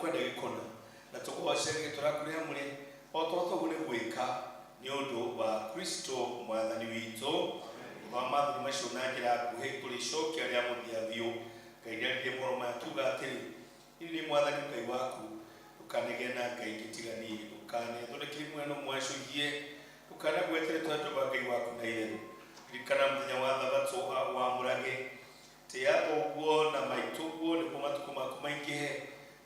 Tũkwenda gĩkona na tũgooce rĩĩtwa rĩaku rĩamũre, o ta ũrĩa twaguo nĩ gwĩka nĩ ũndũ wa Kristo Mwathani witũ. Gũthoma maathani macio na njĩra nguhĩ tũrĩcokia rĩa mũthia biũ. Ngai nĩaririe mohoro maya akiuga atĩrĩ, Niĩ nĩ niĩ Mwathani Ngai waku, ndũkanagĩe na ngai ingĩ tiga niĩ, ndũkanethondekere mũhianano mwacũhie, ndũkanagwete rĩĩtwa rĩa Jehova Ngai waku na itherũ. Ririkana mũthenya wa Thabatũ ũwamũrage. Tĩĩa thoguo na maitũguo, nĩguo matukũ maku maingĩhe,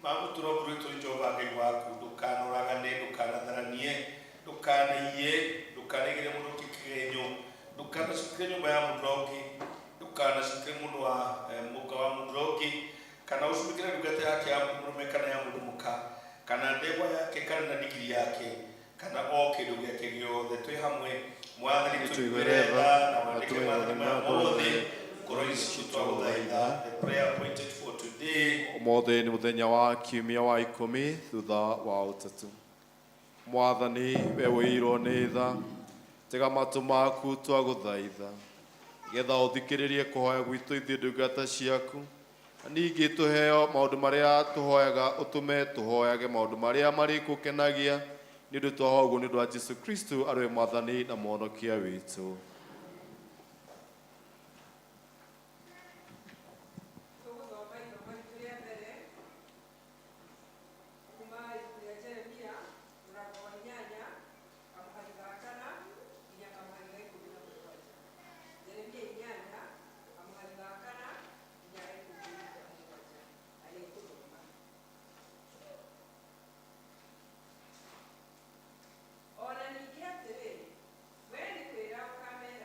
ma gũtũũra ũthuurĩtwo nĩ Jehova Ngai waku. Ndũkanoragane, ndũkanatharanie, ndũkanaiye, ndũkanaigĩre mũndũ ũngĩ kĩgenyo, ndũkanacukĩre nyũmba ya mũndũ ũrĩa ũngĩ, ndũkanacukĩre mũndũ wa mũka wa mũndũ ũrĩa ũngĩ, kana ũcumĩkĩre ndungata yake ya mũndũ mũrũme kana ya mũndũ mũka, kana ndegwa yake kana na ndigiri yake, kana o kĩndũ gĩake gĩothe. Twĩ hamwe, Mwathani, tũiguĩre tha na wandĩke maathani maya mothe ngoro-inĩ citũ, twagũthaitha. The prayer appointed for today. Ũmũthĩ nĩ mũthenya wa kiumia wa ikũmi thutha wa ũtatũ. Mwathani, we ũiyũirwo nĩ tha, tega matũ maku twagũthaitha, nĩgetha ũthikĩrĩrie kũhoya gwitũ ithuĩ ndungata ciaku, Na ningĩ tũheo maũndũ marĩa tũhoyaga, ũtũme tũhoyage maũndũ marĩa marĩkũkenagia, nĩ ũndũ twahoya ũguo nĩ ũndũ wa Jesu Kristo arĩ we Mwathani na Mũhonokia witũ. Tũgũthoma ithomo ritũ rĩa mbere kuma ibuku rĩa Jeremia mũrango wa inyanya kamũhari ga kana nginya kamũhari ga 17. Jeremia inyanya kamũhari ga kana nginya ga 17. Na nĩ ngũthoma. O na ningĩ atĩrĩ, wee nĩ kwĩra ũkamera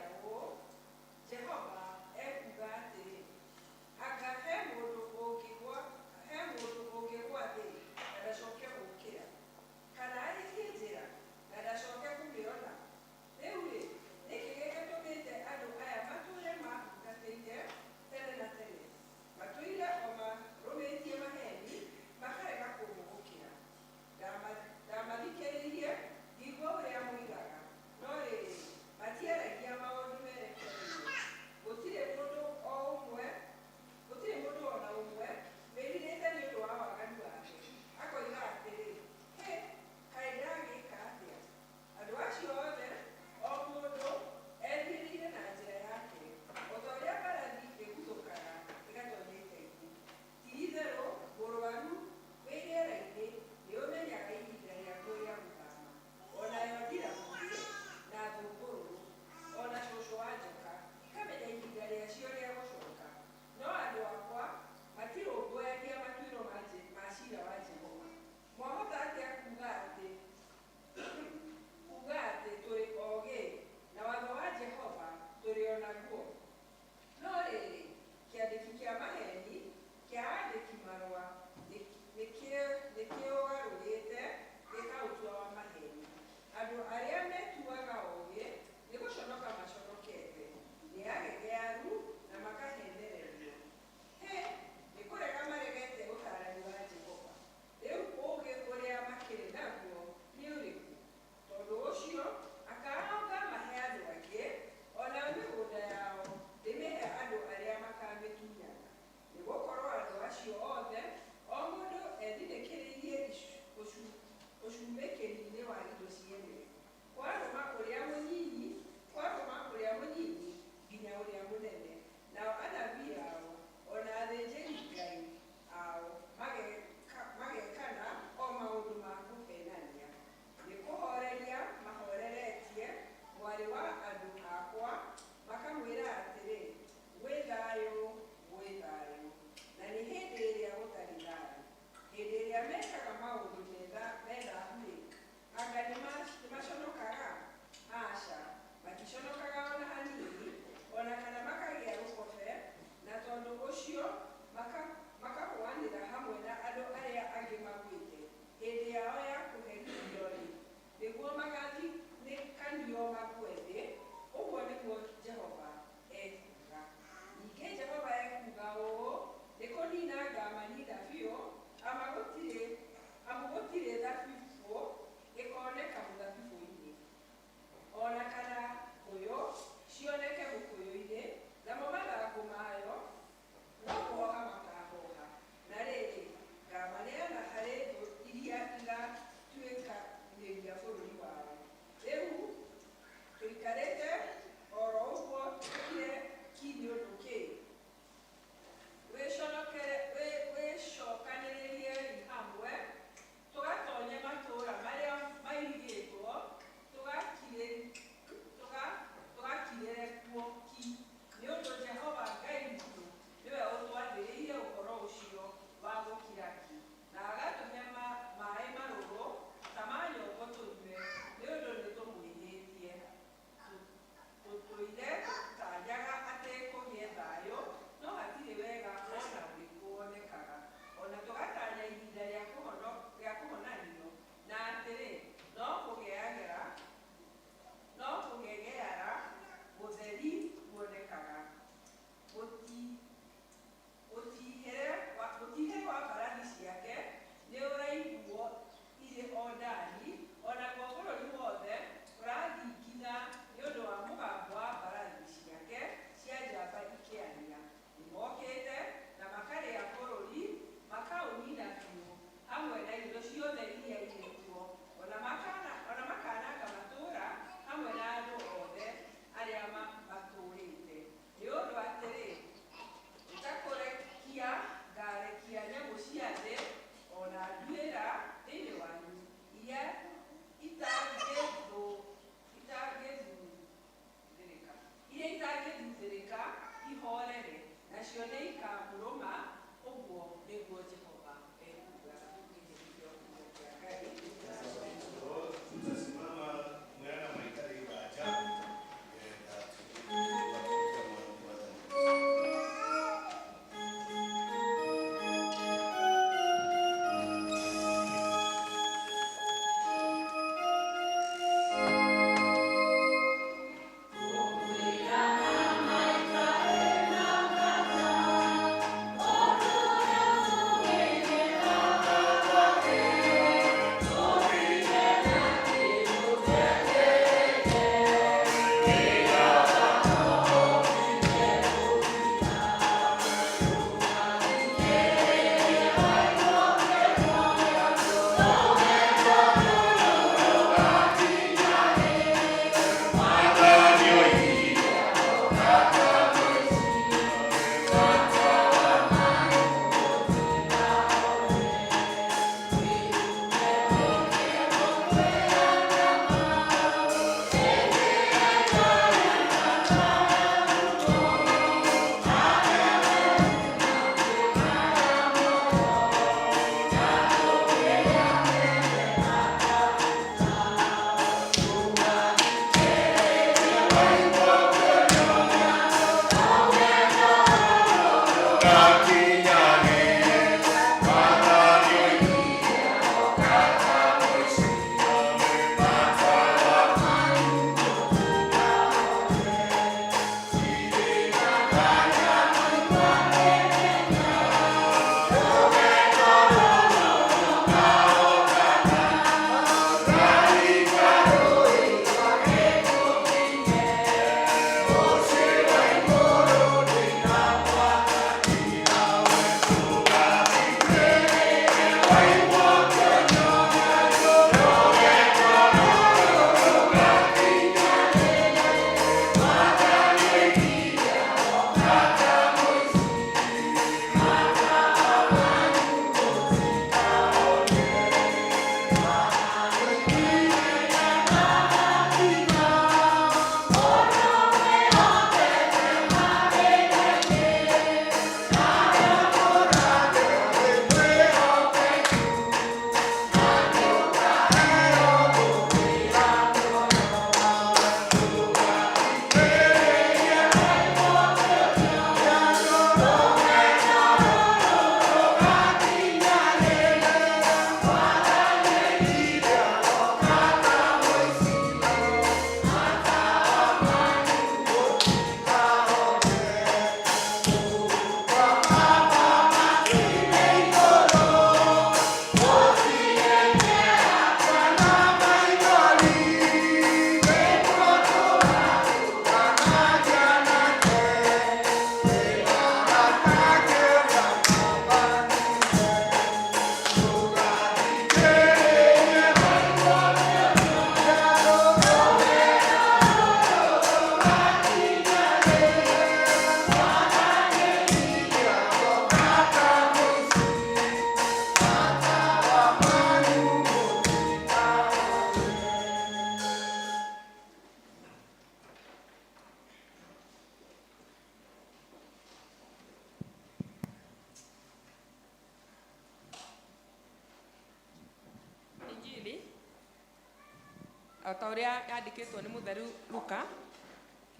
O ta ũrĩa yandĩkĩtwo nĩ mũtheru Luka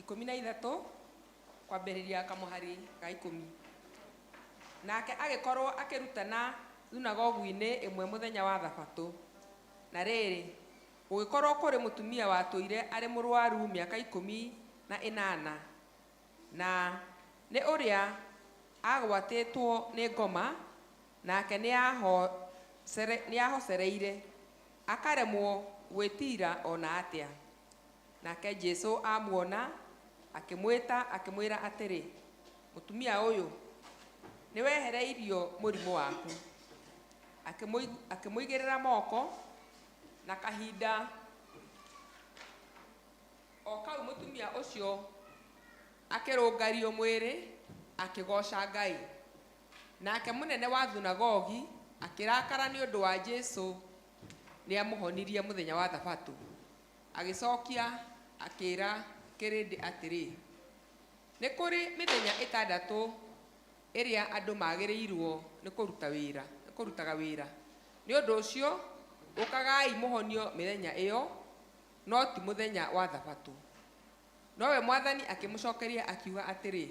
13 kwambĩrĩria kamũhari ga 10. Nake agĩkorwo akĩrutana thunagogu-inĩ ĩmwe mũthenya wa thabatũ. Na rĩrĩ, gũgĩkorwo kũrĩ mũtumia watũire arĩ mũrwaru mĩaka 18, na nĩ ũrĩa agwatĩtwo nĩ ngoma, nake nĩahocereire akaremwo gwĩtiira ona atĩa. Nake Jesũ amuona akĩmwĩta akĩmwĩra atĩrĩ, mũtumia ũyũ, nĩwehereirio mũrimũ waku. Akĩmũigĩrĩra moko, na kahinda o kau mũtumia ũcio akĩrũngario mwĩrĩ akĩgooca Ngai. Nake mũnene wa thunagogi akĩrakara nĩ ũndũ wa Jesũ nĩamũhonirie mũthenya wa thabatũ. Agĩcokia akĩra kĩrĩndĩ atĩrĩ, nĩ kũrĩ mĩthenya 6 ĩrĩa andũ magĩrĩirwo nĩ kũrutaga wĩra. Nĩ ũndũ ũcio ũkagai mũhonio mĩthenya ĩyo, no ti mũthenya wa thabatũ. Nowe Mwathani akĩmũcokeria akiuga atĩrĩ,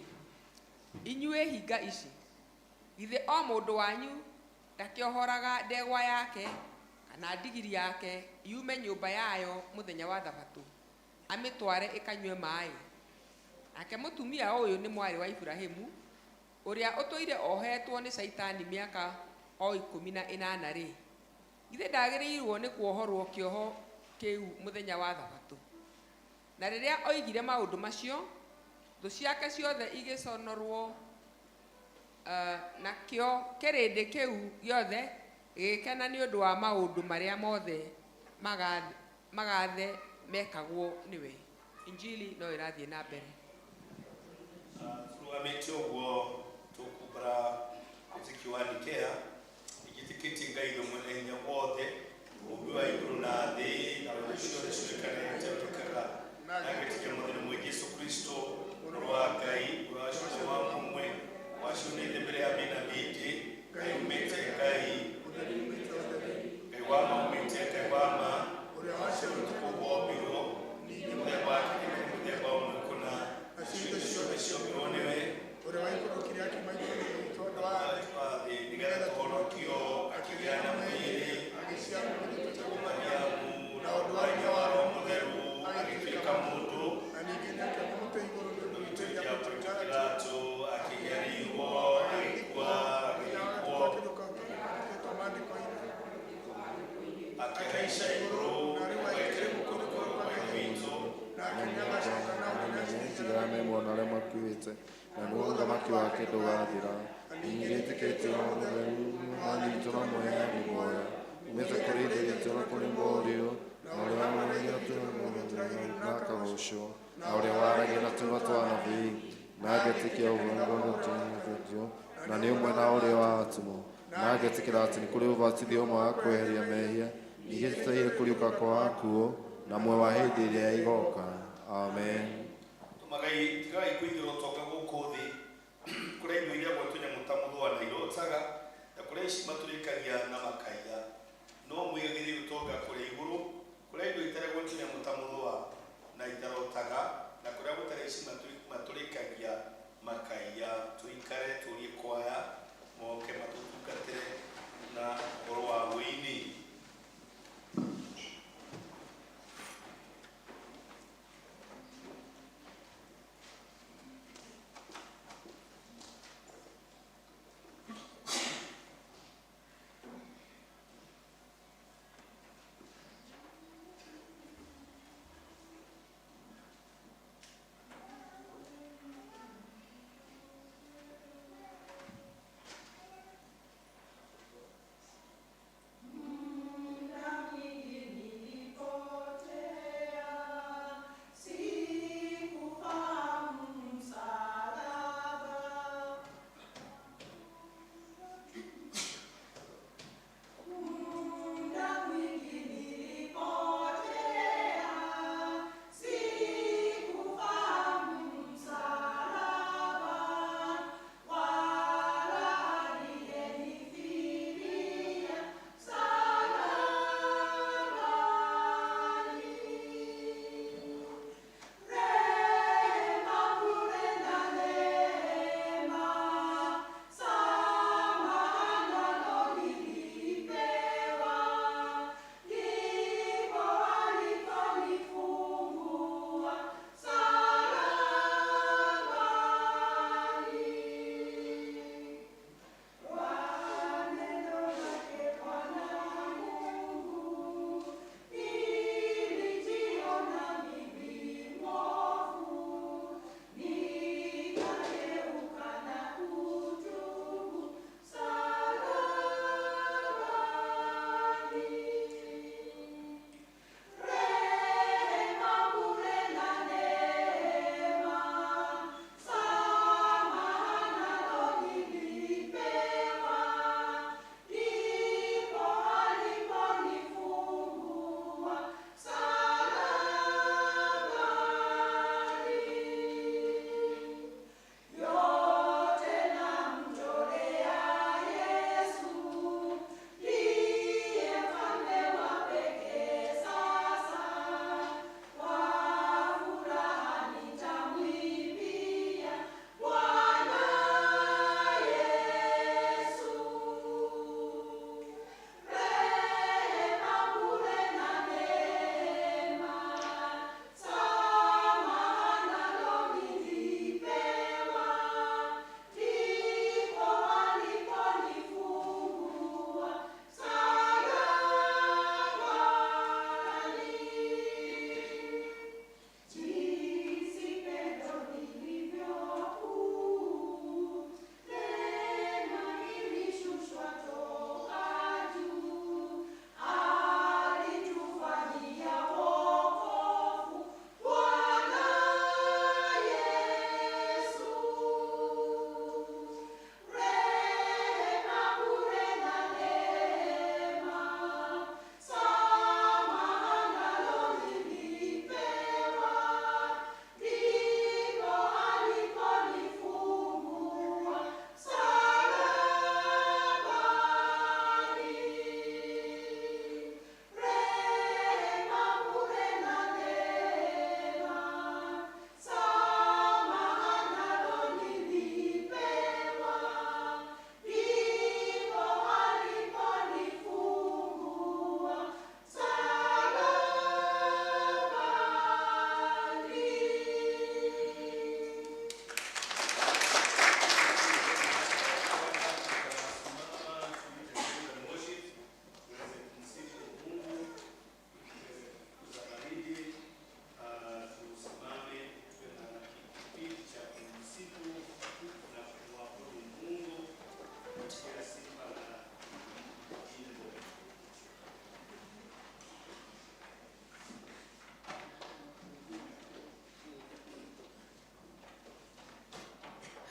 inyuĩ hinga ici, githĩ o mũndũ wanyu ndakĩohoraga ndegwa yake kana ndigiri yake yume nyũmba yayo mũthenya wa thabatũ, amĩtware ĩkanyue maĩ? Nake mũtumia ũyũ nĩ mwarĩ wa Iburahĩmu, ũrĩa ũtũire ohetwo nĩ Caitani mĩaka o 18 rĩ, githĩ ndagĩrĩirwo nĩ kuohorwo kĩoho kĩu mũthenya wa thabatũ? Na rĩrĩa oigire maũndũ macio, thũ ciake ciothe igĩconorwo, nakĩo kĩrĩndĩ kĩu gĩothe gĩgĩkena nĩ ũndũ wa maũndũ marĩa mothe magathe mekagwo nĩwe. Injili no ĩrathiĩ na mbere. Tũrũgamĩte ũguo tũkumbũra wĩtĩkio wa Nikea, nĩnjĩtĩkĩtie Ngai we mwene hinya wothe, mũũmbi wa igũrũ na thĩ, na ũrĩa ciothe cionekanĩte ũtũkaga, na ngetĩkia Mwathani ũmwe Jesũ Kristo, Mũrũ wa Ngai, ũrĩa waciarwo wa mũmwe, wacionete mbere ya mĩena mĩingĩ, Ngai umĩte Ngai, Ngai wa ma umĩte Ngai wa ma, ũtukũ wombirwo, mũthemba wake nĩ mũthemba ũmwe kũna, ciũmbe ciothe ciombirwo nĩwe, wa thĩ, nĩgetha tũhonokio, akĩgĩa na mwĩrĩ, Mariamu, na ũndũ wa hinya wa Roho Mũtheru, agĩtuĩka mũndũ, Pilato, akĩgerirwo, agĩkua, agĩthikwo, akĩhaica igũrũ, agĩikara guoko kwa Ithe witũ, Nĩnjigana mwana arĩa makuĩte, na nĩguo ũthamaki wake ndũgathira. Ningĩ Roho Mũtheru, Mwathani witũ na mũheani muoyo, umĩte kũrĩ Ithe witũ na kũrĩ Mũriũ, na ũrĩa wamũrĩire na akagocwo, na ũrĩa waragia na tũnua twa anabii, na ngetĩkia ũhoro na nĩ ũmwe na ũrĩa wa atũmwo, na ngetĩkĩra atĩ nĩ kũrĩ ũbatithio ũmwe wa kweheria mehia, ningĩ tũteire kũriũka kwa akuũ, na muoyo wa hĩndĩ ĩrĩa ĩgooka. Amen. Tũmagai tigai kũigĩrwo ũtonga gũkũ thĩ, kũrĩa indo iria gwa tũnyamũ ta mũthũa na irotaga, na kũrĩa ici matũrĩkagia na makaiya. No mwĩgagĩre ũtonga kũrĩa igũrũ, kũrĩa indo itaragwo tũnyamũ ta mũthũa na itarotaga, na kũrĩa gũtarĩ ici matũrĩkagia makaiya. Tũikare tũrie kwaya moke matũtungatĩre na ũhoro wa wĩini.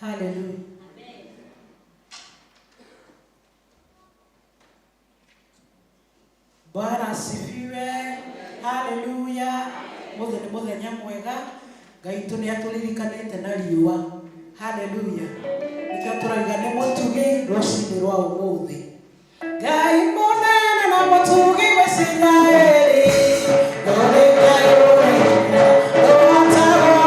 Haleluya. Bwana asifiwe. Haleluya. Muthe nĩ mũthenya mwega. Ngai witũ nĩ atũririkanĩte na riũa. Haleluya. Nĩkĩo tũrauga nĩ mũtugi rũcinĩ rwa ũmũthĩ. Ngai mũnene na mũtugi wa Isiraeli. Ndũrĩ Ngai ũrĩ hinya, ndũhotagwo.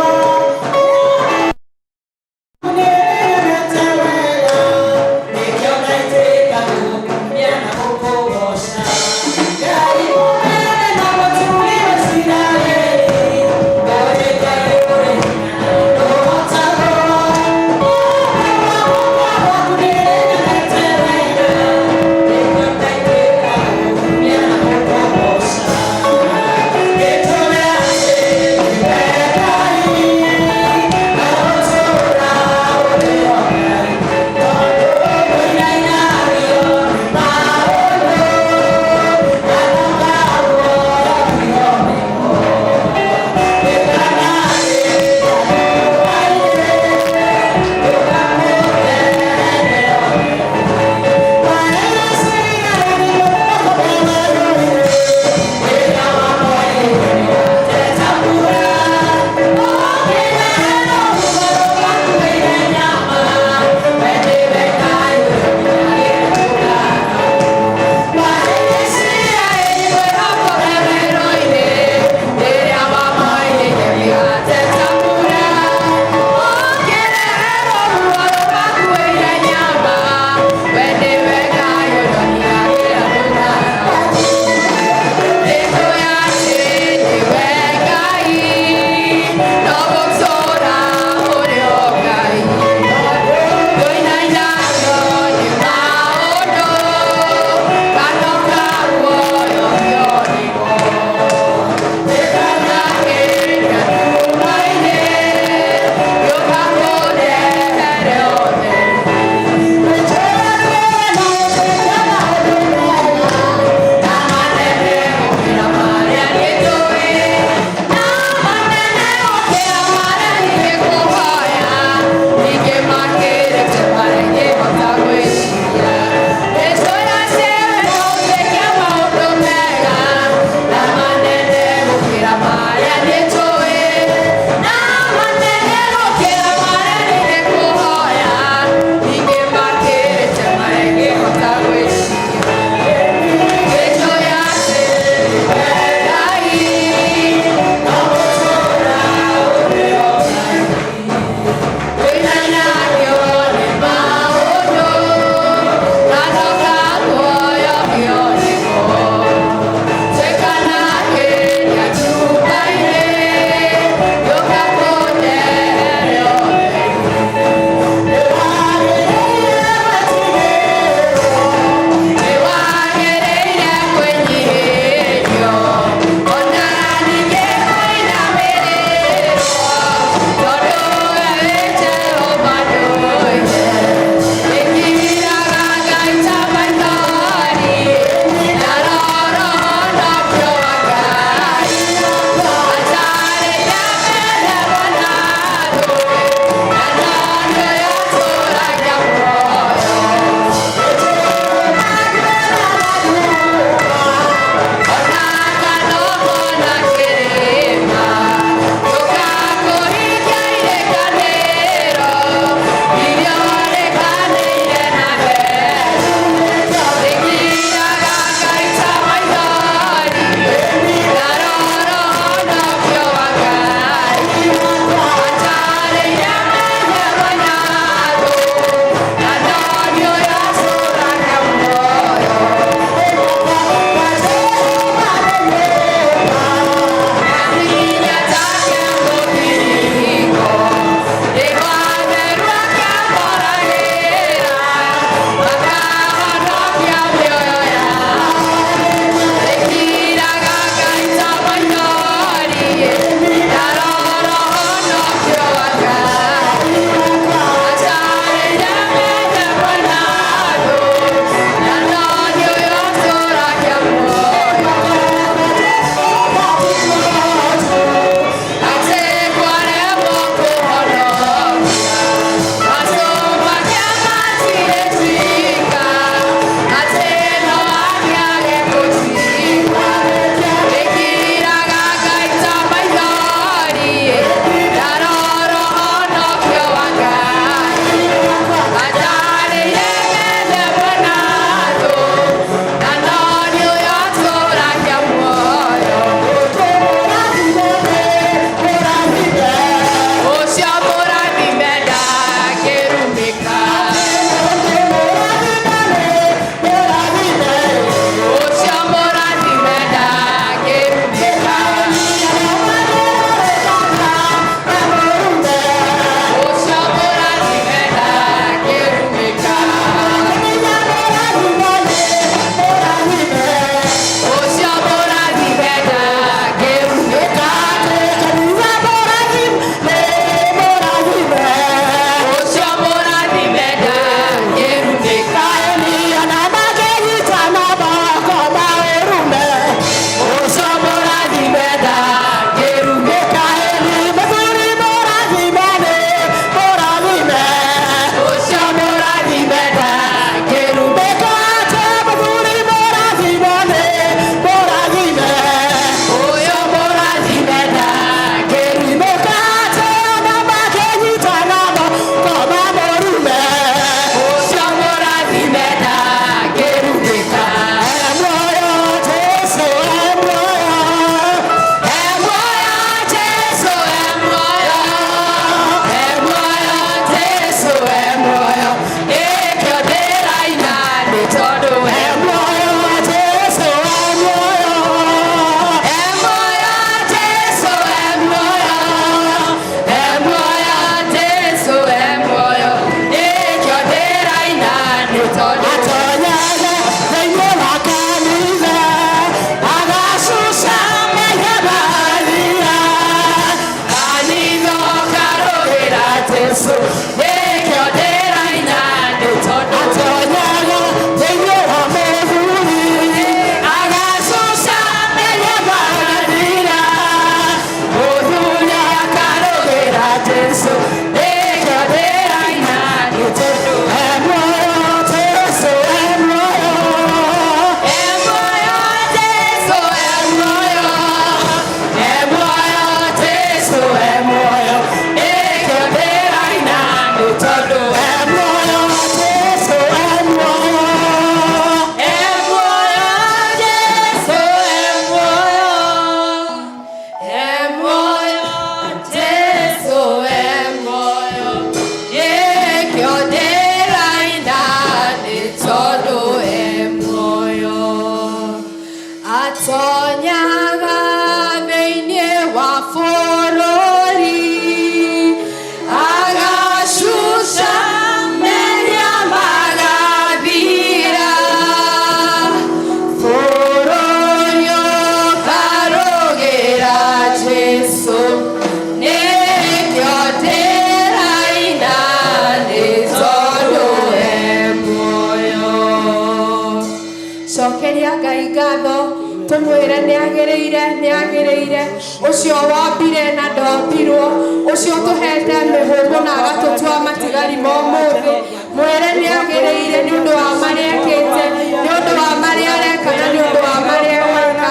Tũmwĩre nĩ agĩrĩire, nĩ agĩrĩire. Ũcio wombire na ndombirwo, ũcio ũtũhete mĩhũmũ na agatũtua matigari ma ũmũthĩ. Mwĩre nĩ agĩrĩire nĩ ũndũ wa marĩa ekĩte, nĩ ũndũ wa marĩa areka na nĩ ũndũ wa marĩa egwĩka.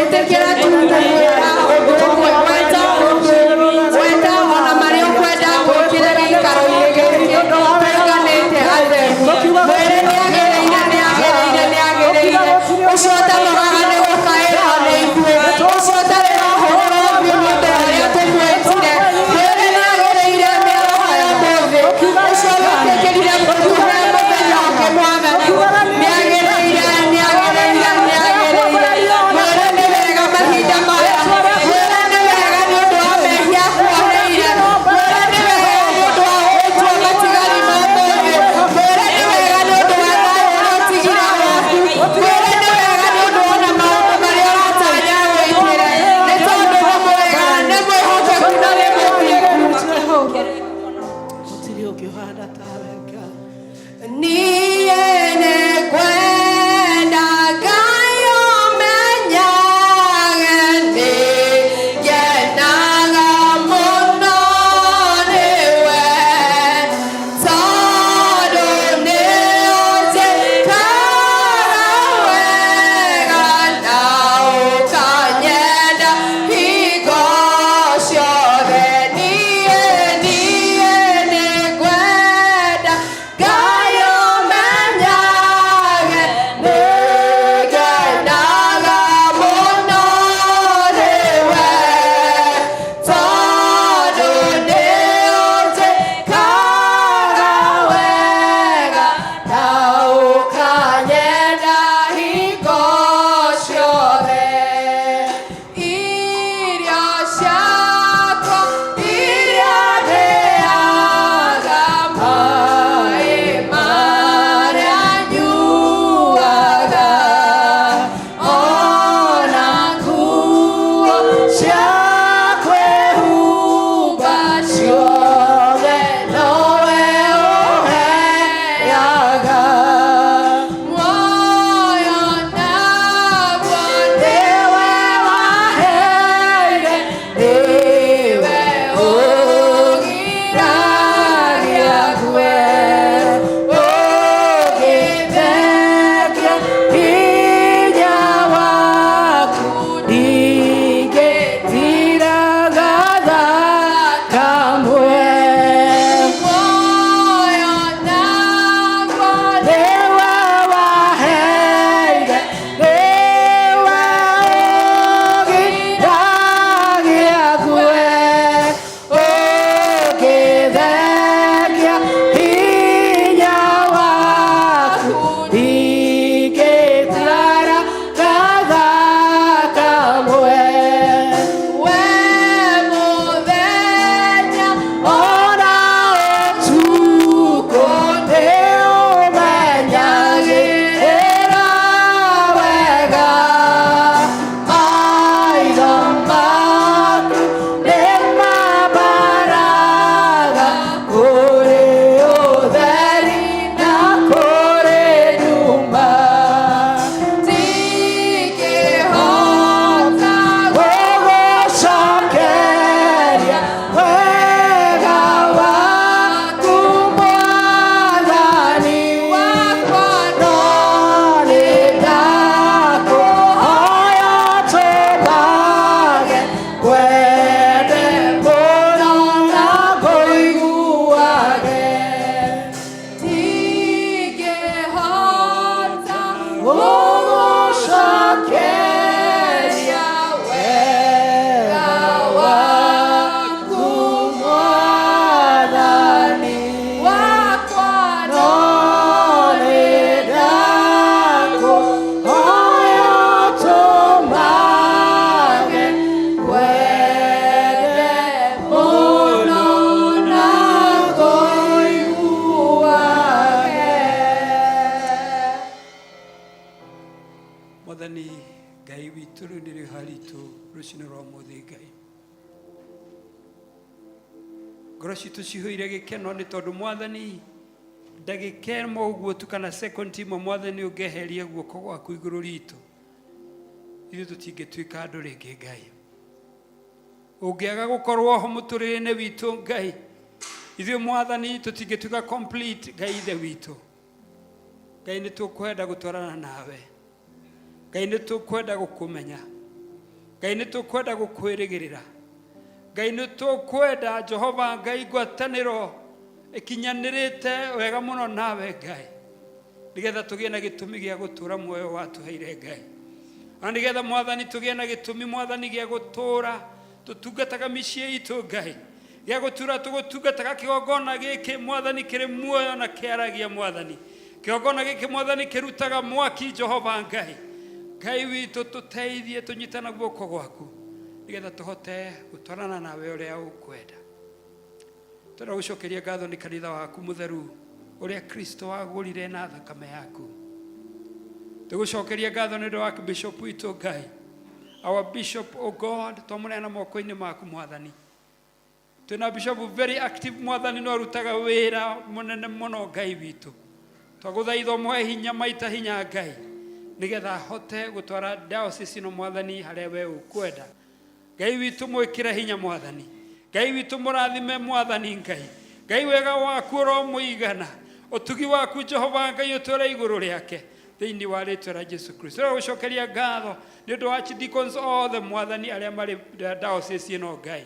Ĩtĩkĩra tu kũmwĩra ũndũ ũmwe, gweta ũndũ, gweta ona marĩa ũkwenda gwĩkĩre gĩikaro-inĩ gĩkĩ tũnganĩte atheru. Mwĩre nĩ agĩrĩire, nĩ agĩrĩire, nĩ agĩrĩire. Ũcio ũtanogaga nĩ gũkaĩrwo nĩ ithuĩ, ũcio ũtarĩ na ũhoro ũthiũ nĩ ũndũ wa ũrĩa tũmwĩtire. Mwĩre nĩ agĩrĩire mĩaraho ya ũmũthĩ, ũcio wetĩkĩrire gũtũhe mũthenya ũngĩ Mwathani. Nĩ agĩrĩire, nĩ agĩrĩire, nĩ agĩrĩire. Mwĩre nĩ wega mahinda maya, mwĩre nĩ wega nĩ ũndũ wa mehia akuoheire, mwĩre nĩ wega nĩ ũndũ wa gũtua matigari ma ũmũthĩ, mwĩre nĩ wega nĩ ũndũ wa thayũ ũrĩa ũtigire waku, mwĩre nĩ wega nĩ ũndũ ona maũndũ marĩa ũratanya gwĩkĩre, nĩ tondũ nĩ mwega, nĩ mwĩhokeku na nĩ mũthingu. Gũtirĩ ũngĩ ũhana tawe Ngai. Niĩ nĩngwenda Ngai ũmenyage nĩngenaga mũno nĩwe, tondũ nĩũnjĩkaga wega na ũkanyenda hingo ciothe. Niĩ, niĩ nĩngwenda Ngai ũmenyage nĩngenaga mũno nĩwe, tondũ nĩũnjĩkaga wega na ũkanyenda hingo ciothe. Irio ciakwa iria ndĩaga, maĩ marĩa nyuaga, ona nguo cia kwĩhumba ciothe nowe ũheaga. Muoyo naguo nĩwe waheire, nĩwe ũgiragia ngue, ũngĩthekia hinya waku ndingĩtiraga thakamwe. Muoyo naguo nĩwe waheire, nĩwe ũgiragia ngue, ũngĩthekia hinya waku ndingĩtiraga thakamwe. We mũthenya ona ũtukũ nĩũmenyagĩrĩra wega, maitho maku nĩmambaraga kũrĩ ũtheri na kũrĩ nduma. Ndingĩhota gũgũcokeria wega waku Mwathani wakwa, no nĩndakũhoya tũmage ngwende mũno na ngũiguage. Ndingĩhota gũgũcokeria wega waku Mwathani wakwa, no nĩndakũhoya tũmage ngwende mũno na ngũiguage. Mwathani Ngai witũ, rĩu nĩrĩo haritũ rũcinĩ rwa ũmũthĩ. Ngai, ngoro citũ cihũire gĩkeno nĩ tondũ Mwathani, ndagĩka ĩmwe ũguo tu kana second imwe, Mwathani, ũngeheria guoko gwaku igũrũ ritũ. Ithuĩ tũtingĩtuĩka andũ rĩngĩ Ngai. Ũngĩaga gũkorwo ho mũtũrĩre-inĩ witũ Ngai, ithuĩ Mwathani tũtingĩtuĩka complete Ngai ithe witũ. Ngai nĩ tũkwenda gũtwarana nawe. Ngai nĩ tũkwenda gũkũmenya. Ngai nĩ tũkwenda gũkwĩrĩgĩrĩra. Ngai nĩ tũkwenda Jehova Ngai ngwatanĩro ĩkinyanĩrĩte wega mũno nawe Ngai, nĩgetha tũgĩe na gĩtũmi gĩa gũtũra muoyo watũheire Ngai, ona nĩgetha Mwathani tũgĩe na gĩtũmi Mwathani gĩa gũtũra tũtungataga mĩciĩ itũ Ngai, gĩa gũtura tũgũtungataga kĩgongona gĩkĩ Mwathani kĩrĩ muoyo na kĩaragia Mwathani, kĩgongona gĩkĩ Mwathani kĩrutaga mwaki Jehova Ngai. Ngai witũ tũteithie tũnyitana guoko gwaku nĩgetha tũhote gũtwarana nawe ũrĩa ũkwenda. Tũrenda gũcokeria ngatho nĩ kanitha waku mũtheru ũrĩa Kristo wagũrire na thakame yaku. Tũgũcokeria ngatho nĩ ũndũ wa bishop witũ Ngai, our bishop, o God, twamũneana moko-inĩ maku Mwathani. Twĩna bishop very active Mwathani, no arutaga wĩra mũnene mũno Ngai witũ. Twagũthaitha ũmũhe hinya maita hinya Ngai, nĩgetha ahote gũtwara diocese ĩno Mwathani harĩa we ũkwenda. Ngai witũ mwĩkĩre hinya Mwathani. Ngai witũ mũrathime Mwathani Ngai. Ngai wega waku ũromũigana, ũtugi waku Jehova Ngai ũtũre igũrũ rĩake thĩinĩ wa rĩtwa rĩa Jesu Kristo. Tũragũcokeria ngatho nĩ ũndũ wa archdeacons othe Mwathani arĩa marĩ diocese ĩno Ngai,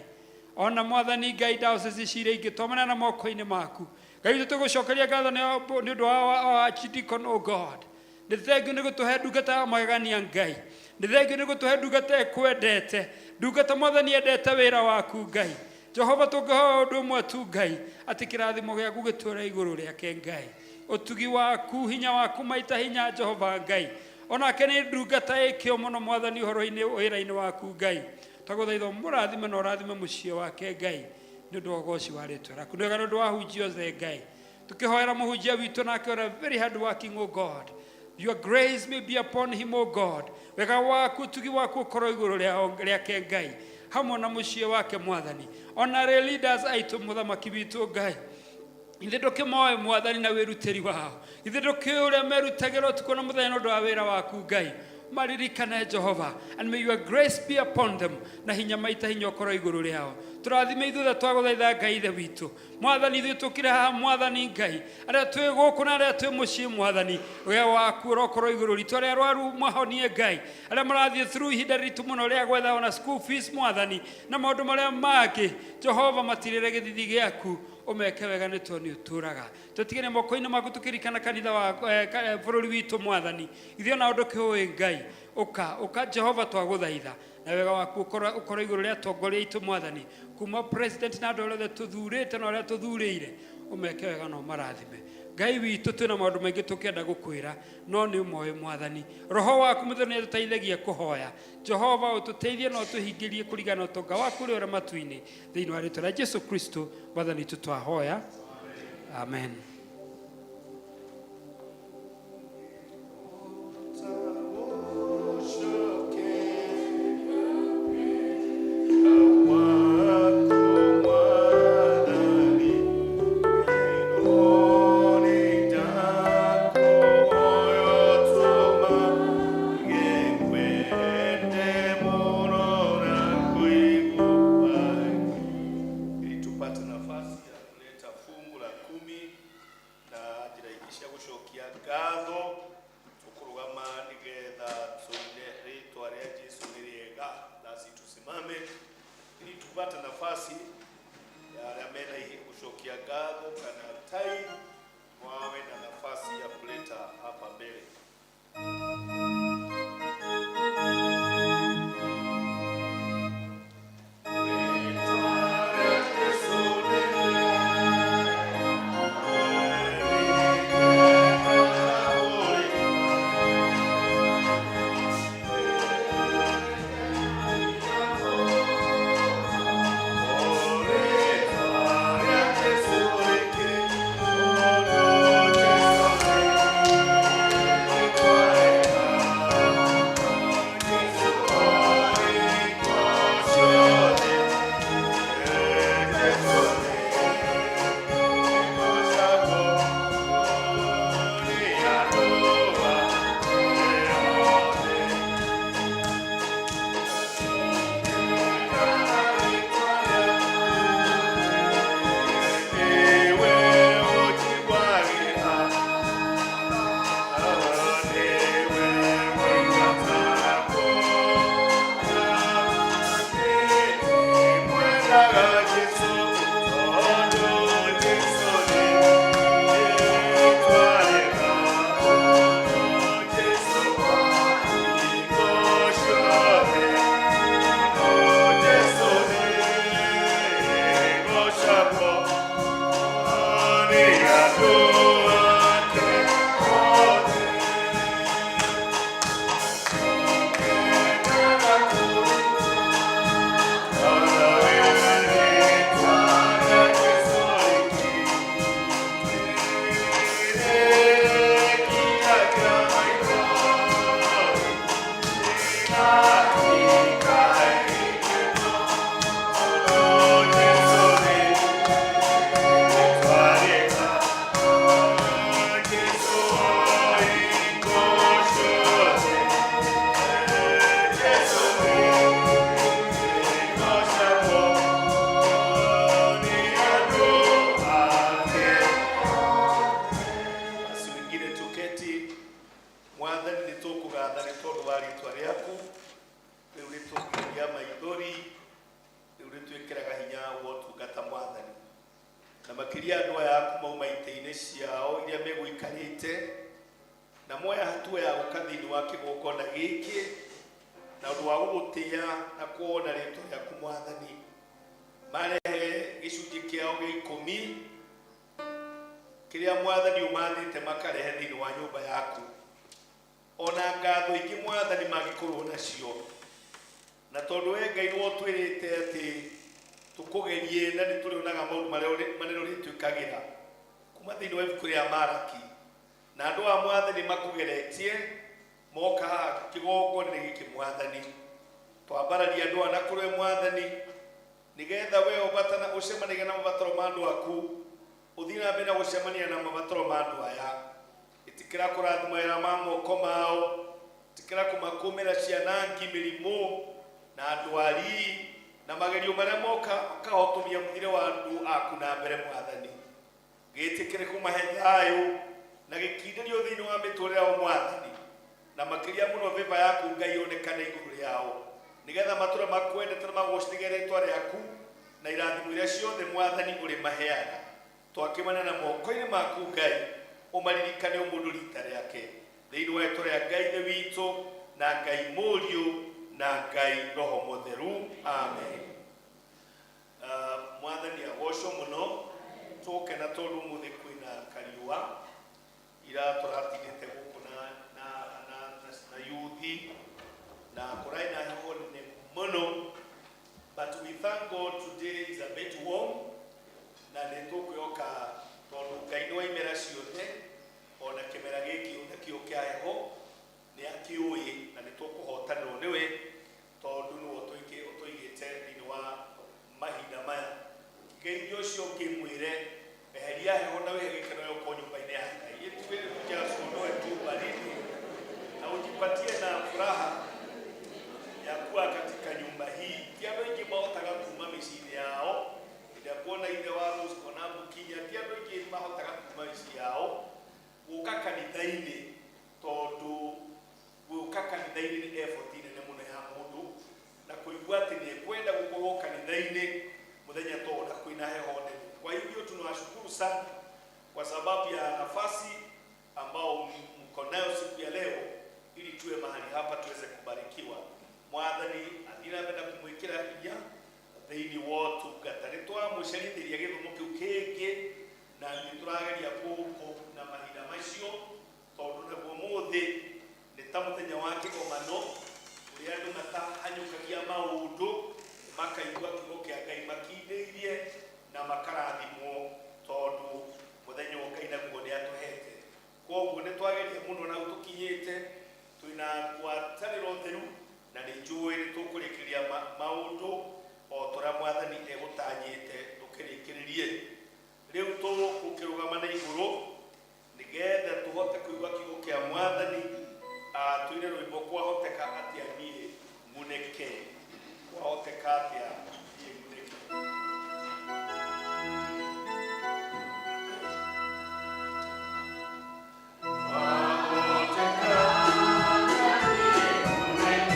ona Mwathani Ngai diocese ciria ingĩ twamenana moko-inĩ maku Ngai witũ. Tũgũcokeria ngatho nĩ ũndũ wa archdeacon, o God, nĩ thengiũ nĩ gũtũhe ndungata ya magegania Ngai, nĩ thengiũ nĩ gũtũhe ndungata ĩkwendete, ndungata Mwathani endete wĩra waku Ngai. Jehova, tũngĩhoya ũndũ ũmwe tu Ngai, atĩ kĩrathimo gĩaku gĩtũre igũrũ rĩake Ngai, ũtugi waku, hinya waku maita hinya Jehova Ngai. Onake nĩ ndungata ĩkĩo mũno Mwathani ũhoro-inĩ wĩra-inĩ waku Ngai. Twagũthaitha ũmũrathime na ũrathime mũciĩ wake Ngai, nĩ ũndũ wa ũgoci wa rĩtwa rĩaku. Nĩ wega nĩ ũndũ wa hunjia othe Ngai, tukĩhoera mũhunjia witũ nake ũrĩa very hard working, o God, your grace may be upon him, o God, wega waku, ũtugi waku ũkorwo igũrũ rĩake Ngai, hamwe na mũciĩ wake Mwathani. Ona arĩ leaders aitũ mũthamaki witũ Ngai, ithe ndũkĩmoe Mwathani na wĩrutĩri wao, ithe ndũkĩũĩ ũrĩa merutagĩra ũtukũ na mũthenya nĩ ũndũ wa wĩra waku Ngai. Maririkane Jehova, and may your grace be upon them, na hinya maita hinya ũkorwo igũrũ rĩao. Tũrathime ithuothe, twagũthaitha Ngai ithe witũ Mwathani, ithuĩ tũkire haha Mwathani Ngai, arĩa twĩ gũkũ na arĩa twĩ mũciĩ Mwathani, wega waku ũrokorwo igũrũ ritũ. Arĩa arwaru mahonie Ngai, arĩa marathiĩ through ihinda riritũ mũno rĩa gwetha ona school fees Mwathani na maũndũ marĩa mangĩ, Jehova, matirĩre gĩthithi gĩaku, ũmeke wega nĩ tondũ nĩ ũtũraga. Tũtigĩre moko-inĩ maku, tũkĩririkana kanitha wa bũrũri witũ Mwathani, ithuĩ ona ũndũ kĩũĩ Ngai. Ũka, ũka Jehova, twagũthaitha na wega waku ũkorwo igũrũ rĩa atongoria aitũ Mwathani, kuma president na andũ arĩa othe tũthurĩte na arĩa tũthurĩire, ũmeke wega na ũmarathime Ngai witũ. Twĩna maũndũ maingĩ tũkĩenda gũkwĩra, no nĩ ũmoĩ Mwathani. Roho waku mũtheru nĩ atũteithagia kũhoya. Jehova, ũtũteithie na ũtũhingĩrie kũringana na ũtonga waku ũrĩa ũrĩ matu-inĩ, thĩinĩ wa rĩtwa rĩa Jesu Kristo Mwathani witũ twahoya, amen. Ili tupate nafasi ya kuleta fungu la 10 na njĩra ingĩ cia gũcokia ngatho, tũkũrũgama nĩgetha tũine rĩtwa rĩa Jesu nĩ rĩega. Nasi tusimame ili tupate nafasi ya arĩa mena gũcokia ngatho kana tai wawe na nafasi ya kuleta hapa mbele. Basi wengine tuketi. Mwathani nĩ tũkũgatha nĩ tondũ wa rĩtwa rĩaku. Rĩu nĩ tũkũgiria maithori, rĩu nĩ twĩkĩraga hinya wa ũtungata, Mwathani, na makĩria andũ aya aku mauma itĩ-inĩ ciao iria megũikarĩte na moya hatua ya gũka thĩinĩ wa kĩgongona gĩkĩ na ũndũ wa gũgũtĩa na kuona rĩtwa rĩaku, Mwathani, marehe gĩcunjĩ kĩao gĩa ikũmi kĩrĩa, Mwathani, ũmathĩte makarehe thĩinĩ wa nyũmba yaku, ona ngatho ingĩ, Mwathani, mangĩkorwo nacio. Na tondũ we Ngai nĩwe ũtwĩrĩte atĩ tũkũgerie na nĩ tũrĩonaga maũndũ marĩa manene ũrĩtwĩkagĩra kuma thĩinĩ wa ibuku rĩa Maraki, na andũ a Mwathani makũgeretie moka haha kĩgongona gĩkĩ, Mwathani, twambararia andũ aya na kũrĩ we, Mwathani, nĩgetha we ũbatana ũcemanagia na mabataro ma andũ aku, ũthiĩ na mbere na gũcemania na mabataro ma andũ aya. Ĩtĩkĩra kũrathima wĩra ma moko mao, ĩtĩkĩra kũmakũmĩra ciana ngi, mĩrimũ na ndwari na magerio marĩa moka makahotomia mũthire wa andũ aku na mbere. Mwathani, gĩtĩkĩre kũmahe thayũ na gĩkindĩrio thĩinĩ wa mĩtũrĩre yao, Mwathani, na makĩria mũno favour yaku, Ngai, yonekane igũrũ rĩao, nĩgetha matũre makwendete na magocithige rĩtwa rĩaku na irathimo iria ciothe, Mwathani, ũrĩmaheaga. Twakĩmana na moko-inĩ maku, Ngai, ũmaririkane o mũndũ rita rĩake thĩinĩ wa rĩtwa rĩa Ngai Ithe witũ na Ngai Mũriũ na Ngai Roho Mũtheru, amen. Mwathani agocwo mũno. Tũkena tondũ ũmũthĩ kwĩna kariũa. Ira tũratindĩte gũkũ na yuthi na kũrarĩ na heho nene mũno, but we thank God today is a bit warm, na nĩ tũkwĩhoka tondũ Ngai nĩ wa imera ciothe, ona kĩmera gĩkĩ nakĩo kĩa heho nĩ akĩũĩ, na nĩ tũkũhotanĩrwo nĩwe tondũ nĩwe ũtũigĩte thĩinĩ wa mahinda maya. Geithio ũcio ũngĩmwĩre eheria heho na wĩhe gĩkeno gĩa nyũmba-inĩ ya Ngai. Ituĩre kuja usiondoe tu baridi na ujipatie na furaha ya kuwa katika nyumba hii. Ti andũ aingĩ mahotaga kuma mĩciĩ-inĩ yao. Hĩndĩ ĩrĩa kuona ithe wa Rose kona mũkinya, ti andũ aingĩ mahotaga kuma mĩciĩ yao gũka kanitha-inĩ, tondũ gũka kanitha-inĩ nĩ effort nene mũno ya mũndũ na kũigua atĩ nĩ ekwenda gũkorwo kanitha-inĩ mũthenya tona kwĩna heho nene. Kwa hivyo tunawashukuru sana kwa sababu ya nafasi ambao mko nayo siku ya leo ili tuwe mahali hapa tuweze kubarikiwa. Mwathani athiĩ na mbere na kũmwĩkĩra hinya thĩinĩ wa ũtungata. Nĩ twamũcerithĩria gĩthomo kĩu kĩngĩ na nĩ tũrageria kũ na mahinda macio, tondũ naguo mũthĩ nĩ ta mũthenya wa kĩgomano ũrĩa andũ matahanyũkagia maũndũ, makaigua kiugo kĩa Ngai makindĩirie na makarathimwo, tondũ mũthenya ũyũ Ngai naguo nĩ atũhete. Koguo nĩ twageria mũno na tũkinyĩte twĩna ngwatanĩro theru, na nĩ njũĩ nĩ tũkũrĩkĩrĩria maũndũ o torĩa Mwathani egũtanyĩte tũkĩrĩkĩrĩrie. Rĩu tũgũkĩrũgama na igũrũ nĩgetha tũhote kũigua kiugo kĩa Mwathani. Tũine rwĩmbo, "Kwahoteka Atĩa Niĩ Ng'unĩke?" Kwahoteka atĩa niĩ ng'unĩke? Kwahoteka atĩa niĩ ng'unĩke?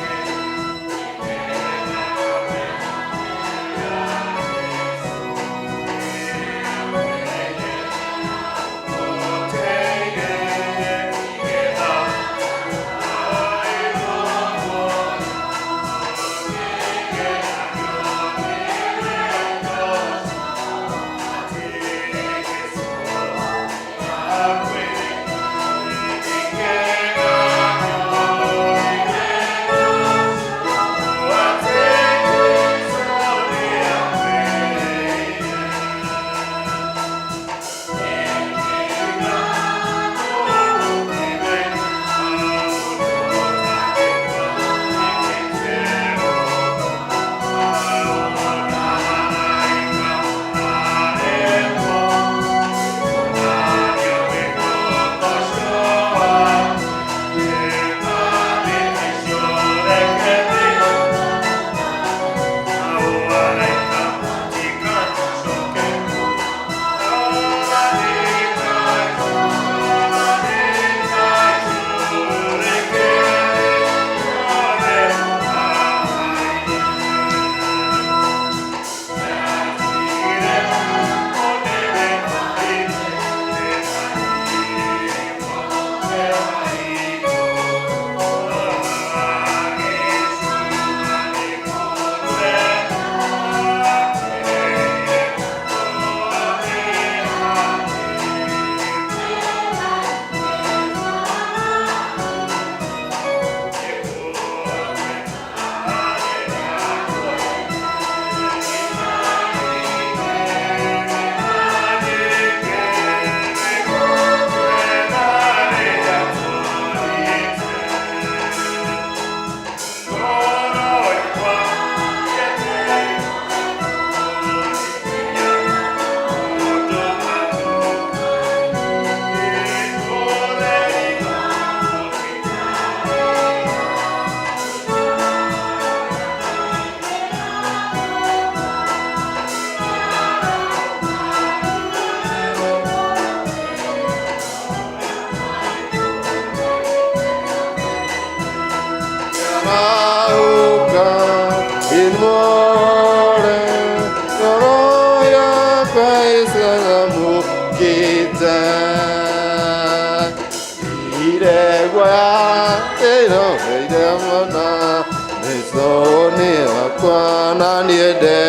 niĩ ndĩ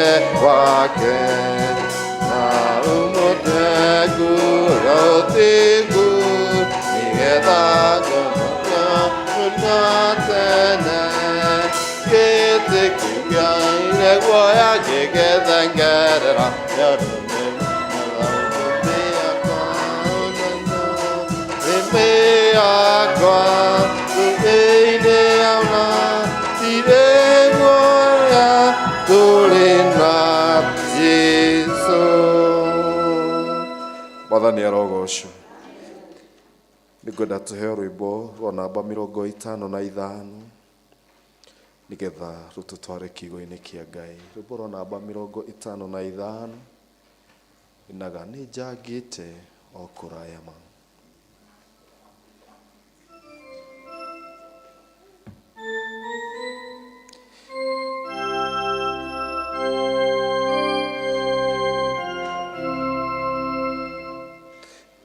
wake na ũmũtegu ũthingu nĩgetha ngũmũka na tene gĩtĩ kĩu kĩa guoya gĩgĩthengerera nĩ ũndũ Mwathani arogocwo. Nĩngwenda tũheo rwĩmbo rwa namba 55 nĩgetha rũtũtware kiugo-inĩ kĩa Ngai. Rwĩmbo rwa namba 55 inaga nĩ njangĩte o kũraya ma.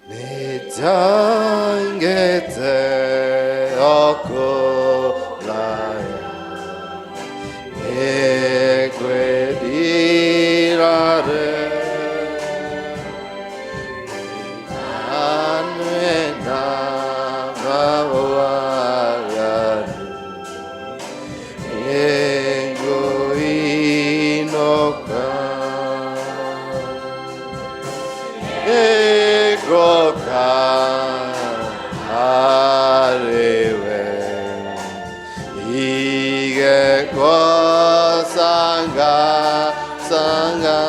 Nĩ njangĩte o kũraya nĩngwĩrira rĩu Anwe na mawaganu nĩngũinũka nĩngũka harĩwe igekwo sanga sanga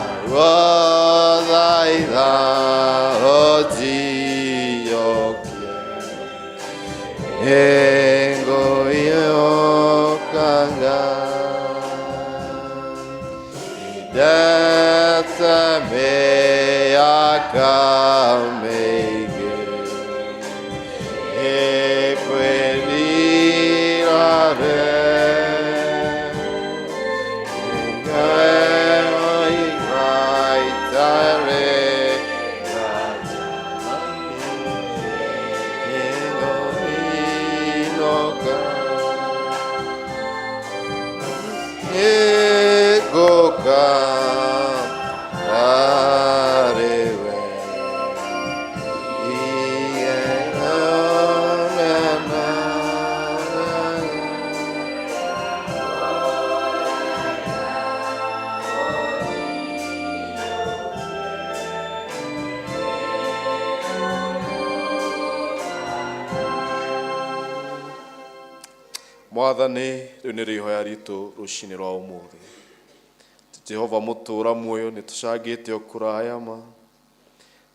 arwothaitha ũnjiyũkie nĩngũiyũkanga ndete mĩaka mĩingĩ nĩkwĩrira rĩu Nĩngũka harĩwe Mwathani rĩu nĩ rĩhoya ritũ rũcinĩ rwa ũmũthĩ. Jehova mũtũũra muoyo nĩ tũcangĩte o kũraya ma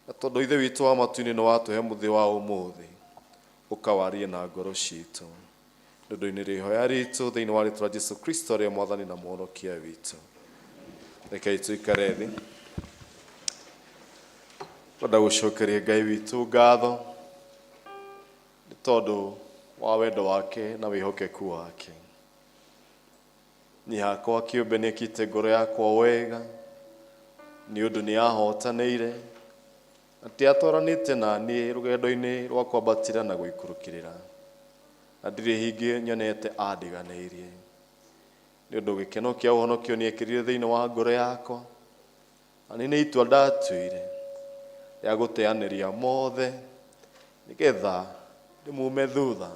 na tondũ ithe witũ wa matu-inĩ nĩ watũhe mũthĩ wa ũmũthĩ ũkawarie na ngoro citũ nĩ ũndũ-inĩ rĩhoya ritũ thĩinĩ wa rĩtwa Jesu Kristo arĩa mwathani na mũhonokia witũ. Rekei tũikare thĩ. Twenda gũcokeria Ngai witũ ngatho nĩ tondũ wa wendo wake na wĩhokeku wake. Niĩ hakwa kĩũmbe nĩekĩte ngoro yakwa wega nĩ ũndũ nĩ ahotanĩire atĩ atwaranĩte na niĩ rũgendo-inĩ rwa kwambatĩra na gũikũrũkĩrĩra na ndirĩ hingĩ nyonete andiganĩirie nĩ ũndũ gĩkeno kĩa ũhonokio nĩekĩrire thĩinĩ wa ngoro yakwa na nĩ itua ndatuire rĩa gũteanĩria mothe nĩgetha ndĩmume thutha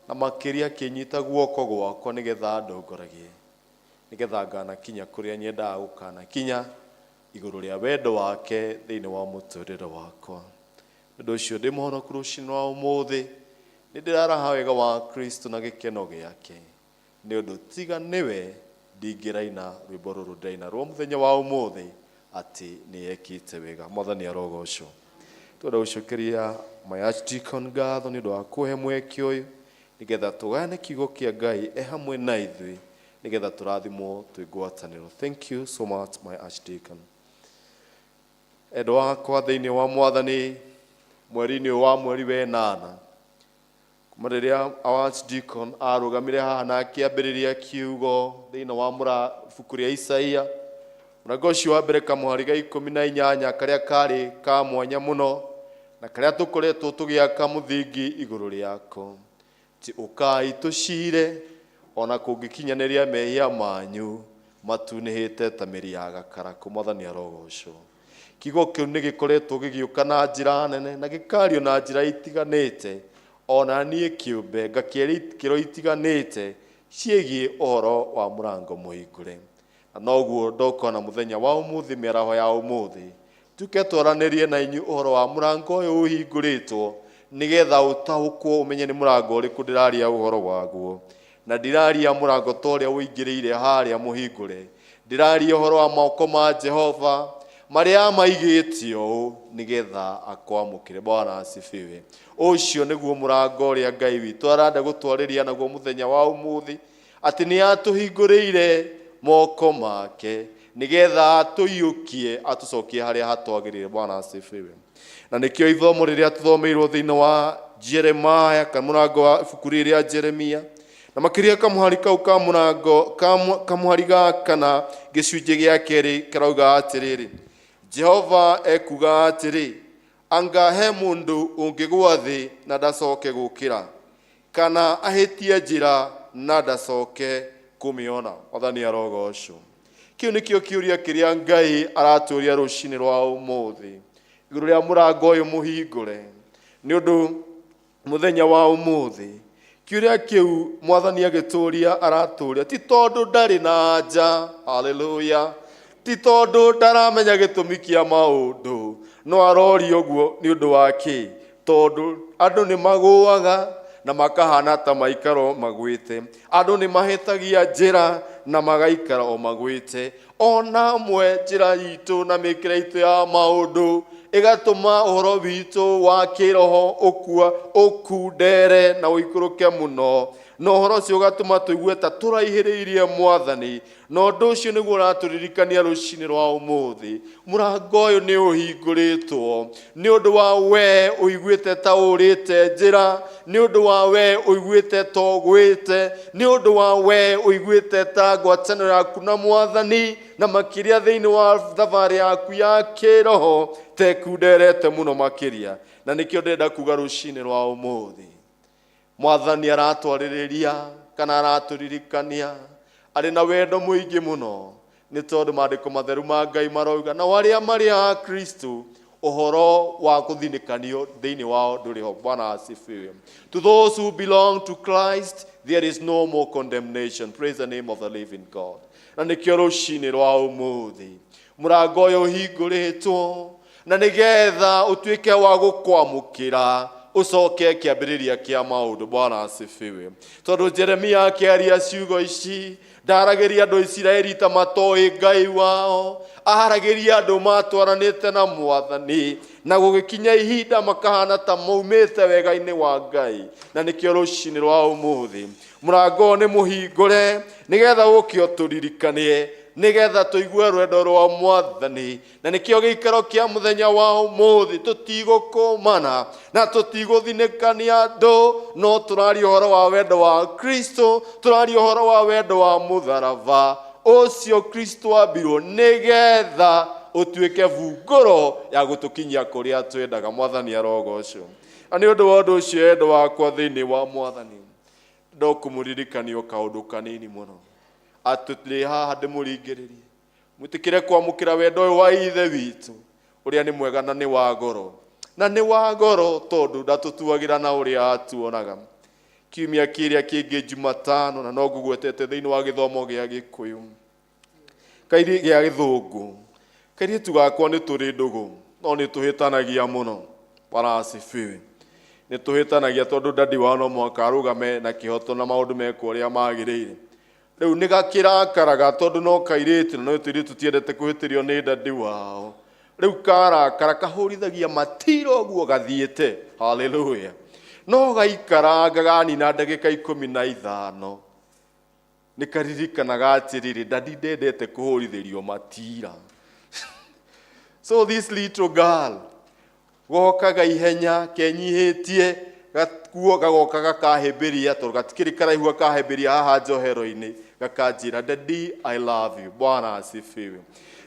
na makĩria akĩnyita guoko gwakwa nĩgetha ndongoragie nĩgetha nganakinya kũrĩa nyendaga gũkanakinya igũrũ rĩa wendo wake thĩinĩ wa mũtũrĩre wakwa. Nĩ ũndũ ũcio ndĩ mũhonoku rũcinĩ rwa ũmũthĩ nĩ ndĩraraha wega wa Kristo na gĩkeno gĩake nĩ ũndũ tiga nĩwe ndingĩraina rwĩmbo rũrũ ndĩraina rwa mũthenya wa ũmũthĩ atĩ nĩ ekĩte wega. Mwathani arogocwo. Twenda gũcokeria my archdeacon ngatho nĩ ũndũ wa kũhe mweke ũyũ nĩgetha tũgayane kiugo kĩa Ngai e hamwe na ithuĩ nĩgetha tũrathimwo twĩ ngwatanĩro. Thank you so much, my archdeacon. Endwa akwa thĩinĩ wa mwathani mweri-inĩ ũyũ wa mweri wenana kuma rĩrĩa our archdeacon arũgamire haha na akĩambĩrĩria kiugo thĩinĩ wa ibuku rĩa Isaia mũrango ũcio wa mbere kamũhari ga 18 karĩa karĩ ka mwanya mũno na karĩa tũkoretwo tũgĩaka mũthingi igũrũ rĩako ti ũkai tũcire Ona kũngĩkinyanĩria mehia manyu matunĩhĩte ta mĩri ya gakarakũ. Mwathani arogocwo. Kiugo kĩu nĩ gĩkoretwo gĩgĩũka na njĩra nene na gĩkario na njĩra itiganĩte, ona niĩ kĩũmbe ngakĩaria ikĩro itiganĩte ciĩgiĩ ũhoro wa mũrango mũhingũre. Na noguo ndoka na mũthenya wa ũmũthĩ, mĩaraho ya ũmũthĩ, tuke twaranĩrie na inyuĩ ũhoro wa mũrango ũyũ ũhingũrĩtwo, nĩgetha ũtaũkwo ũmenye nĩ mũrango ũrĩkũ ndĩraria ũhoro waguo. Na ndiraria mũrango ta ũrĩa ũingĩrĩire harĩa mũhingũre, ndĩraria ũhoro wa moko ma Jehova marĩa maigĩte ũũ nĩgetha akwamũkĩre. Bwana asifiwe. Ũcio nĩguo mũrango ũrĩa Ngai witũ arenda gũtwarĩria naguo mũthenya wa ũmũthĩ, atĩ nĩ atũhingũrĩire moko make nĩgetha atũiyũkie atũcokie harĩa hatwagĩrĩire. Bwana asifiwe. Na nĩkĩo ithomo rĩrĩa tũthomeirwo thĩinĩ wa Jeremiah, kana mũrango wa ibuku rĩrĩ rĩa Jeremia, na makĩria kamũhari kau ka mũrango kamũhari ga kana gĩcunjĩ gĩa kerĩ karauga atĩrĩrĩ, Jehova ekuga atĩrĩ, anga he mũndũ ũngĩgũa thĩ na ndacoke gũkĩra, kana ahĩtie njĩra na ndacoke kũmĩona? Mwathani arogocwo. Kĩu nĩkĩo kĩũria kĩrĩa Ngai aratũria rũcinĩ rwa ũmũthĩ igũrũ rĩa mũrango ũyũ mũhingũre. Nĩ ũndũ mũthenya wa ũmũthĩ kĩũria kĩu Mwathani agĩtũria aratũria ti tondũ ndarĩ na anja, haleluya, ti tondũ ndaramenya gĩtũmi kĩa maũndũ, no aroria ũguo nĩ ũndũ wa kĩ? Tondũ andũ nĩ magũaga na makahana ta maikaro magwĩte, andũ nĩ mahĩtagia njĩra na magaikara o magwĩte. Ona amwe njĩra itũ na mĩkĩre itũ ya maũndũ ĩgatũma ũhoro witũ wa kĩroho ũkua ũkundere na ũikũrũke mũno, na ũhoro ũcio ũgatũma tũigue ta tũraihĩrĩirie Mwathani. Na ũndũ ũcio nĩguo ũratũririkania rũcinĩ rwa ũmũthĩ, mũrango ũyũ nĩ ũhingũrĩtwo nĩ ũndũ wa we ũiguĩte ta ũrĩte njĩra, nĩ ũndũ wa we ũiguĩte ta ũgwĩte, nĩ ũndũ wa we ũiguĩte ta ngwatanĩro yaku na Mwathani, na makĩria thĩinĩ wa thabarĩ yaku ya kĩroho tekunderete mũno makĩria. Na nĩkĩo ndĩrenda kuga rũcinĩ rwa ũmũthĩ, Mwathani aratwarĩrĩria kana aratũririkania arĩ na wendo mũingĩ mũno, nĩ tondũ maandĩko matheru ma Ngai marauga na arĩa marĩ a Kristo ũhoro wa kũthinĩkanio thĩinĩ wao ndũrĩ ho. Bwana asifiwe. To those who belong to Christ there is no more condemnation. Praise the name of the living God. Na nĩkĩo rũcinĩ rwa ũmũthĩ mũrango ũyũ ũhingũrĩtwo na nĩgetha ũtuĩke wa gũkwamũkĩra ũcoke kĩambĩrĩria kĩa maũndũ. Bwana asifiwe. Tondũ Jeremia akĩaria ciugo ici ndaragĩria andũ Isiraeli ta matoĩ Ngai wao, aharagĩria andũ matwaranĩte na Mwathani, na gũgĩkinya ihinda makahana ta maumĩte wega-inĩ wa Ngai. Na nĩkĩo rũcinĩ rwa ũmũthĩ mũrango nĩ mũhingũre nĩgetha ũke ũtũririkanie, nĩgetha tũigue rwendo rwa Mwathani. Na nĩkĩo gĩikaro kĩa mũthenya wa ũmũthĩ tũtigũkũmana na tũtigũthinĩkania andũ, no tũraria ũhoro wa wendo wa Kristo, tũraria ũhoro wa wendo wa mũtharaba ũcio Kristo ambirwo nĩgetha ũtuĩke bungũro ya gũtũkinyia kũrĩa twendaga. Mwathani arogocwo. Na nĩ ũndũ wa ũndũ ũcio, wendo wakwa thĩinĩ wa Mwathani, ndokũmũririkania kaũndũ kanini mũno, atĩ tũrĩ haha ndĩmũringĩrĩrie mwĩtĩkĩre kwamũkĩra wendo ũyũ wa Ithe witũ ũrĩa nĩ mwega na nĩ wa goro, na nĩ wa goro tondũ ndatũtuagĩra na ũrĩa atuonaga. Kiumia kĩrĩa kĩngĩ Jumatano, na no ngũgwetete thĩinĩ wa gĩthomo gĩa Gĩkũyũ kairi gĩa Gĩthũngũ, kairĩtu gakwa nĩ tũrĩ ndũgũ no nĩ tũhĩtanagia mũno. Bwana asifiwe. Nĩ tũhĩtanagia tondũ dadi wao no mũhaka arũgame na kĩhoto na maũndũ mekwo ũrĩa magĩrĩire. Rĩu nĩ gakĩrakaraga tondũ no kairĩtu, na no tũirĩtu tiendete kũhĩtĩrio nĩ dadi wao. Rĩu karakara kahũrithagia matira ũguo gathiĩte. Haleluya. No gaikaranga ganina ndagĩka 15 nĩ karirikanaga atĩrĩrĩ, dadi ndendete kũhũrithĩrio matira. So this little girl gokaga ihenya kenyihĩtie gakuo gagoka gakahĩmbĩria, tondũ gatikĩrĩ karaihu, gakahĩmbĩria haha njohero-inĩ, gakanjĩra, "Daddy, I love you." Bwana asifiwe.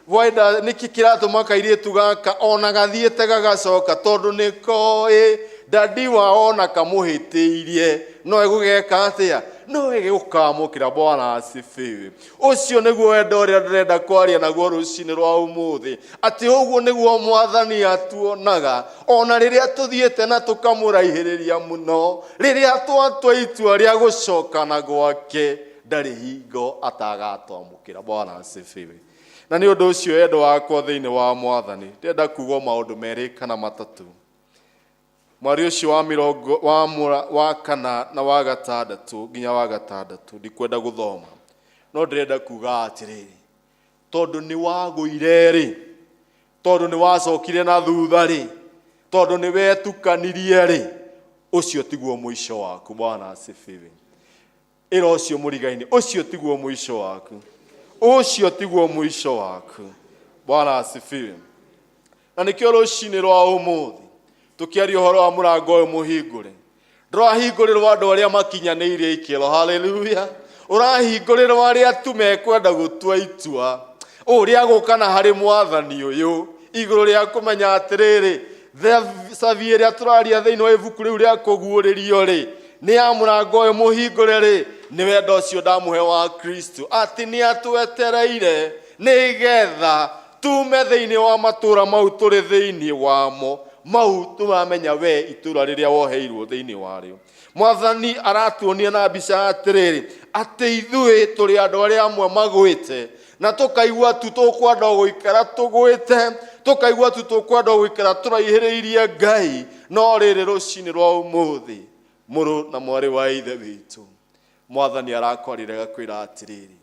Bwaida nĩkĩ kĩratũma kairĩtu gaka ona gathiĩte gagacoka? Tondũ nĩ koĩ dadi wao ona kamũhĩtĩirie no egũgeka atĩa, No ĩgĩgũkamũkĩra. Bwana asifiwe. Ũcio nĩguo wendo ũrĩa ndĩrenda kwaria naguo rũcinĩ rwa ũmũthĩ, atĩ ũguo nĩguo Mwathani atuonaga ona rĩrĩa tũthiĩte na tũkamũraihĩrĩria mũno. Rĩrĩa twatua itua rĩa gũcokana gwake, ndarĩ hingo atagatwamũkĩra. Bwana asifiwe. Na nĩ ũndũ ũcio, wendo wakwa thĩinĩ wa Mwathani, ndĩrenda kuga maũndũ merĩ kana matatũ. Mwari ũcio wa mĩrongo wa mũra wa kana na wa gatandatũ nginya wa gatandatũ ndikwenda gũthoma, no ndĩrenda kuga atĩrĩrĩ, tondũ nĩ wagũire rĩ, tondũ nĩ wacokire na thutha rĩ, tondũ nĩ wetukanirie rĩ, ũcio tiguo mũico waku. Bwana asifiwe. Ĩra ũcio mũrigainĩ, ũcio tiguo mũico waku, ũcio tiguo mũico waku. Bwana asifiwe. Na nĩkĩo rũcinĩ rwa ũmũthĩ tũkĩaria ũhoro wa mũrango ũyũ mũhingũre, ndũrahingũrĩrwo andũ arĩa makinyanĩirie ikĩro. Haleluya. Ũrahingũrĩrwo arĩa tu mekwenda gũtua itua ũrĩa gũka na harĩ Mwathani ũyũ, igũrũ rĩa kũmenya atĩrĩrĩ, cabi ĩrĩa tũraria thĩinĩ wa ibuku rĩu rĩa kũguũrĩrio rĩ, nĩ ya mũrango ũyũ mũhingũre rĩ, nĩ wendo ũcio ndamũhe wa Kristo, atĩ nĩ atwetereire nĩgetha tume thĩinĩ wa matũũra mau tũrĩ thĩinĩ wamo, mau tũramenya we itũũra rĩrĩa woheirwo thĩinĩ warĩo. Mwathani aratuonia na mbica atĩrĩrĩ, atĩ ithuĩ tũrĩ andũ arĩa amwe magwĩte na tũkaigua tu tũkwenda gũikara tũgwĩte, tũkaigua tu tũkwenda gũikara tũraihĩrĩirie Ngai. No rĩrĩ, rũcinĩ rwa ũmũthĩ, mũrũ na mwarĩ wa Ithe witũ, Mwathani arakwarire gakwĩra atĩrĩrĩ,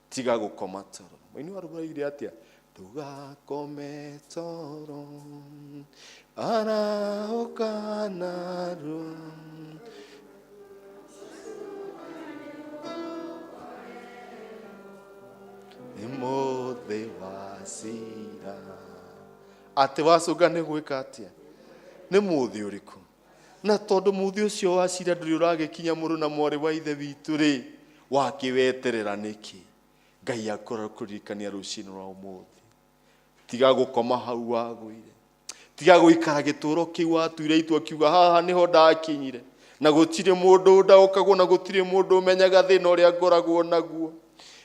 tiga gũkoma toro. Mũini wa rwĩmbo oigire atĩa? Ndũgakome toro, arahũka narua. Nĩ mũthĩ wa cira. Atĩ wacũnga nĩ gwĩka atĩa? Nĩ mũthĩ ũrĩkũ? Na tondũ mũthĩ ũcio wa cira ndũrĩ ũragĩkinya, mũrũ na mwarĩ wa Ithe witũ rĩ, wakĩweterera nĩkĩ? Ngai akora kũririkania rũcinĩ rwa ũmũthĩ, tiga gũkoma hau wagũire, tiga gũikara gĩtũũro kĩu watuire itua kiuga haha nĩho ndakinyire, na gũtirĩ mũndũ ndaũkagwo, na gũtirĩ mũndũ ũmenyaga thĩna ũrĩa ngoragwo naguo,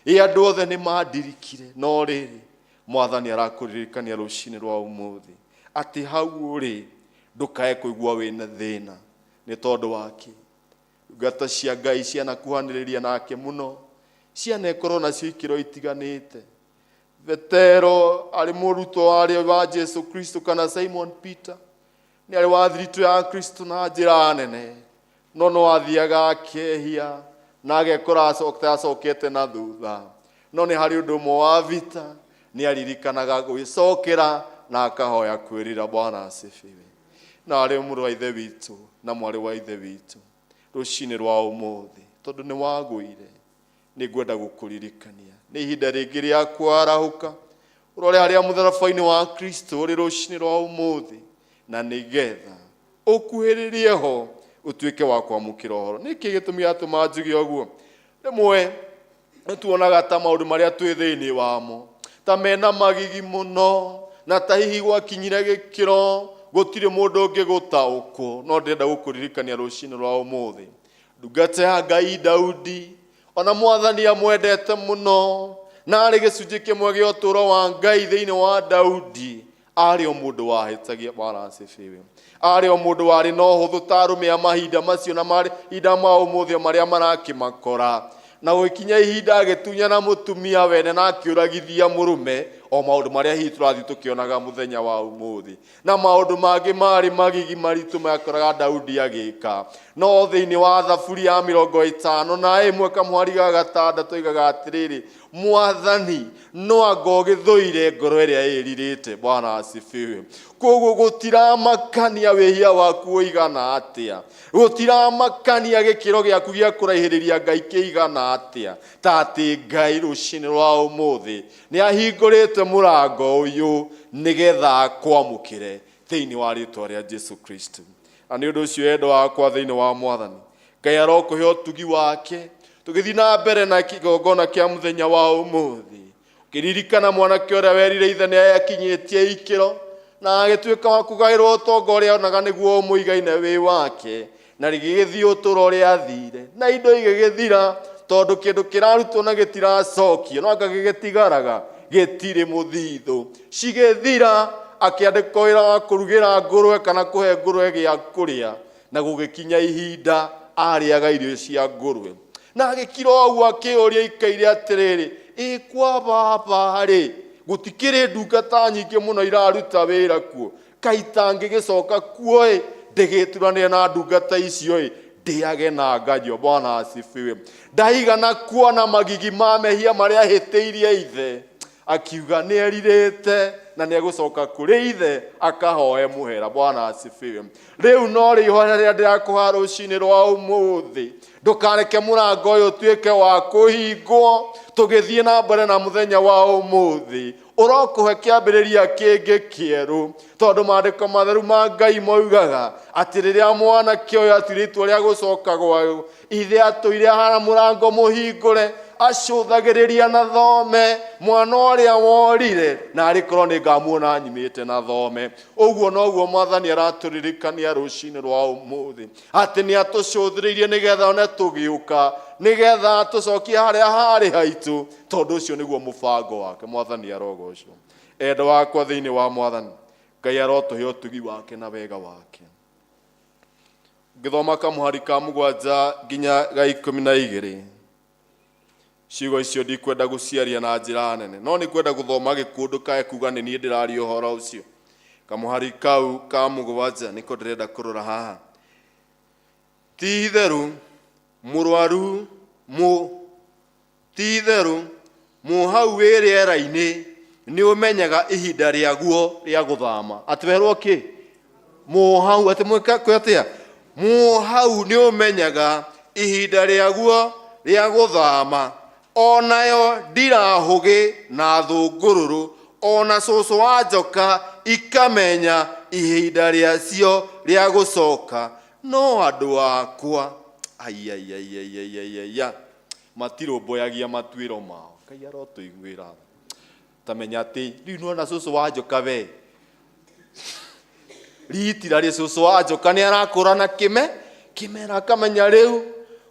ĩ andũ othe nĩ mandirikire. No rĩrĩ, Mwathani arakũririkania rũcinĩ rwa ũmũthĩ atĩ hau ũrĩ ndũkae kũigua wĩna thĩna. Nĩ tondũ wake ndungata cia Ngai cianakuhanĩrĩria nake mũno, cianekorwo nacio ikĩro itiganĩte. Petero arĩ mũrutwo warĩ wa Jesu Kristo, kana Simon Peter, nĩ arĩ wa thiritũ ya Kristo na njĩra nene, no no athiaga akehia na agekora acokete na thutha. No nĩ harĩ ũndũ ũmwe wa vita, nĩ aririkanaga gwĩcokera na akahoya kwĩrira. Bwana asifiwe. Na arĩ mũrũ wa Ithe witũ na mwarĩ wa Ithe witũ, rũcinĩ rwa ũmũthĩ, tondũ nĩ wagũire, nĩ ngwenda gũkũririkania nĩ ihinda rĩngĩ rĩa kwarahũka, ũrore harĩa mũtharaba-inĩ wa Kristo ũrĩ rũcinĩ rwa ũmũthĩ, na nĩgetha ũkuhĩrĩrie ho ũtuĩke wa kwamũkĩra ũhoro. Nĩkĩ gĩtũmi gĩatũma njuge ũguo? Rĩmwe nĩ tuonaga ta maũndũ marĩa twĩ thĩinĩ wamo ta mena magigi mũno, na ta hihi gwakinyire gĩkĩro gũtirĩ mũndũ ũngĩ gũtaũkwo. No ndĩrenda gũkũririkania rũcinĩ rwa ũmũthĩ, ndungata ya Ngai Daudi, ona Mwathani amwendete mũno, na arĩ gĩcunjĩ kĩmwe gĩa ũtũũro wa Ngai thĩinĩ wa Daudi, arĩ o mũndũ wahĩtagia. Bwana asifiwe. Arĩ o mũndũ warĩ na ũhũthũ ta arũme a mahinda macio na mahinda ma ũmũthĩ marĩa marakĩmakora, na gũgĩkinya ihinda agĩtunyana mũtumia wene na akĩũragithia mũrũme, o maũndũ marĩa hihi tũrathiĩ tũkĩonaga mũthenya wa ũmũthĩ, na maũndũ mangĩ marĩ magigi maritũ makoraga Daudi agĩka. No thĩinĩ wa Thaburi ya 51 kamũhari ga 6 igaga atĩrĩrĩ, Mwathani, no anga ũgĩthũire ngoro ĩrĩa ĩrirĩte. Bwana asifiwe. Koguo gũtiramakania wĩhia waku ũigana atĩa, gũtiramakania gĩkĩro gĩaku gĩa kũraihĩrĩria Ngai kĩigana atĩa, ta atĩ Ngai rũcinĩ rwa ũmũthĩ nĩ ahingũrĩte mũrango ũyũ nĩgetha akwamũkĩre thĩinĩ wa rĩtwa rĩa Jesu Kristo. Na nĩ ũndũ ũcio, endo wakwa thĩinĩ wa Mwathani, Ngai arokũhe ũtugi wake tũgĩthiĩ na mbere na kĩgongona kĩa mũthenya wa ũmũthĩ, ũkĩririkana mwanake ũrĩa werire ithe nĩ akinyĩtie ikĩro na agĩtuĩka wa kũgaĩrwo ũtonga ũrĩa onaga nĩguo ũmũigaine wĩ wake. Na rĩgĩgĩthiĩ ũtũũro ũrĩa athire, na indo igĩgĩthira, tondũ kĩndũ kĩrarutwo na gĩtiracokio, no anga gĩgĩtigaraga gĩtirĩ mũthithũ. Cigĩthira, akĩandĩkwo wĩra wa kũrugĩra ngũrwe kana kũhe ngũrwe gĩa kũrĩa, na gũgĩkinya ihinda arĩaga irio cia ngũrwe. Na agĩkira ũguo akĩũria aikaire atĩrĩrĩ, ĩ kwa baba rĩ, gũtikĩrĩ ndungata nyingĩ mũno iraruta wĩra kuo, kaĩ itangĩgĩcoka kuo ĩ, ndĩgĩturanĩre na ndungata icio ĩ, ndĩage na nganyua. Bwana asifiwe. Ndaigana kuona magigi ma mehia marĩa ahĩtĩirie ithe, akiuga nĩ erirĩte na nĩ egũcoka kũrĩ ithe akahoe mũhera. Bwana asifiwe. Rĩu no rĩ ihoya rĩrĩa ndĩrakũha rũcinĩ rwa ũmũthĩ, ndũkareke mũrango ũyũ ũtuĩke wa kũhingwo. Tũgĩthiĩ na mbere na mũthenya wa ũmũthĩ, ũrokũhe kĩambĩrĩria kĩngĩ kĩerũ, tondũ maandĩko matheru ma Ngai moigaga atĩ rĩrĩa mwanake ũyũ atuire itua rĩa gũcoka gwao, ithe atũire ahana mũrango mũhingũre, acũthagĩrĩria na thome mwana ũrĩa worire, na arĩ korwo nĩ ngamuona nyimĩte na thome. Ũguo noguo Mwathani aratũririkania rũcinĩ rwa ũmũthĩ, atĩ nĩ atũcũthĩrĩirie nĩgetha one tũgĩũka, nĩgetha atũcokie harĩa harĩ haitũ, tondũ ũcio nĩguo mũbango wake. Mwathani arogocwo. Endo wakwa thĩinĩ wa Mwathani, Ngai arotũhe ũtugi wake na wega wake. Ngĩthoma kamũhari ka 7 nginya ga 12, ciugo icio ndikwenda gũciaria na njĩra nene, no nĩngwenda gũthoma gĩkũndũ kae kuga nĩ niĩ ndĩraria ũhoro ũcio. Kamũhari kau ka 7 nĩko ndĩrenda kũrora haha. Ti itherũ mũrwaru mũ, ti itherũ mũhau wĩ rĩera-inĩ nĩ ũmenyaga ihinda rĩaguo rĩa gũthama. Atĩ werwo kĩ? Mũhau, atĩ mwĩka kwĩ atĩa? Mũhau nĩ ũmenyaga ihinda rĩaguo rĩa gũthama, onayo ndirahũgĩ na thũngũrũrũ, ona cũcũ wa njoka ikamenya ihinda rĩacio rĩa gũcoka. No andũ akwa, ai, ai, ai, ai, ai, ai, ai, ai, matirũmbũyagia matuĩro mao. Ngai arotũiguĩra tha. Ta menya atĩ rĩu nĩwona cũcũ wa njoka we, ritira rĩ cũcũ wa njoka nĩ arakũra na kĩmera, akamenya rĩu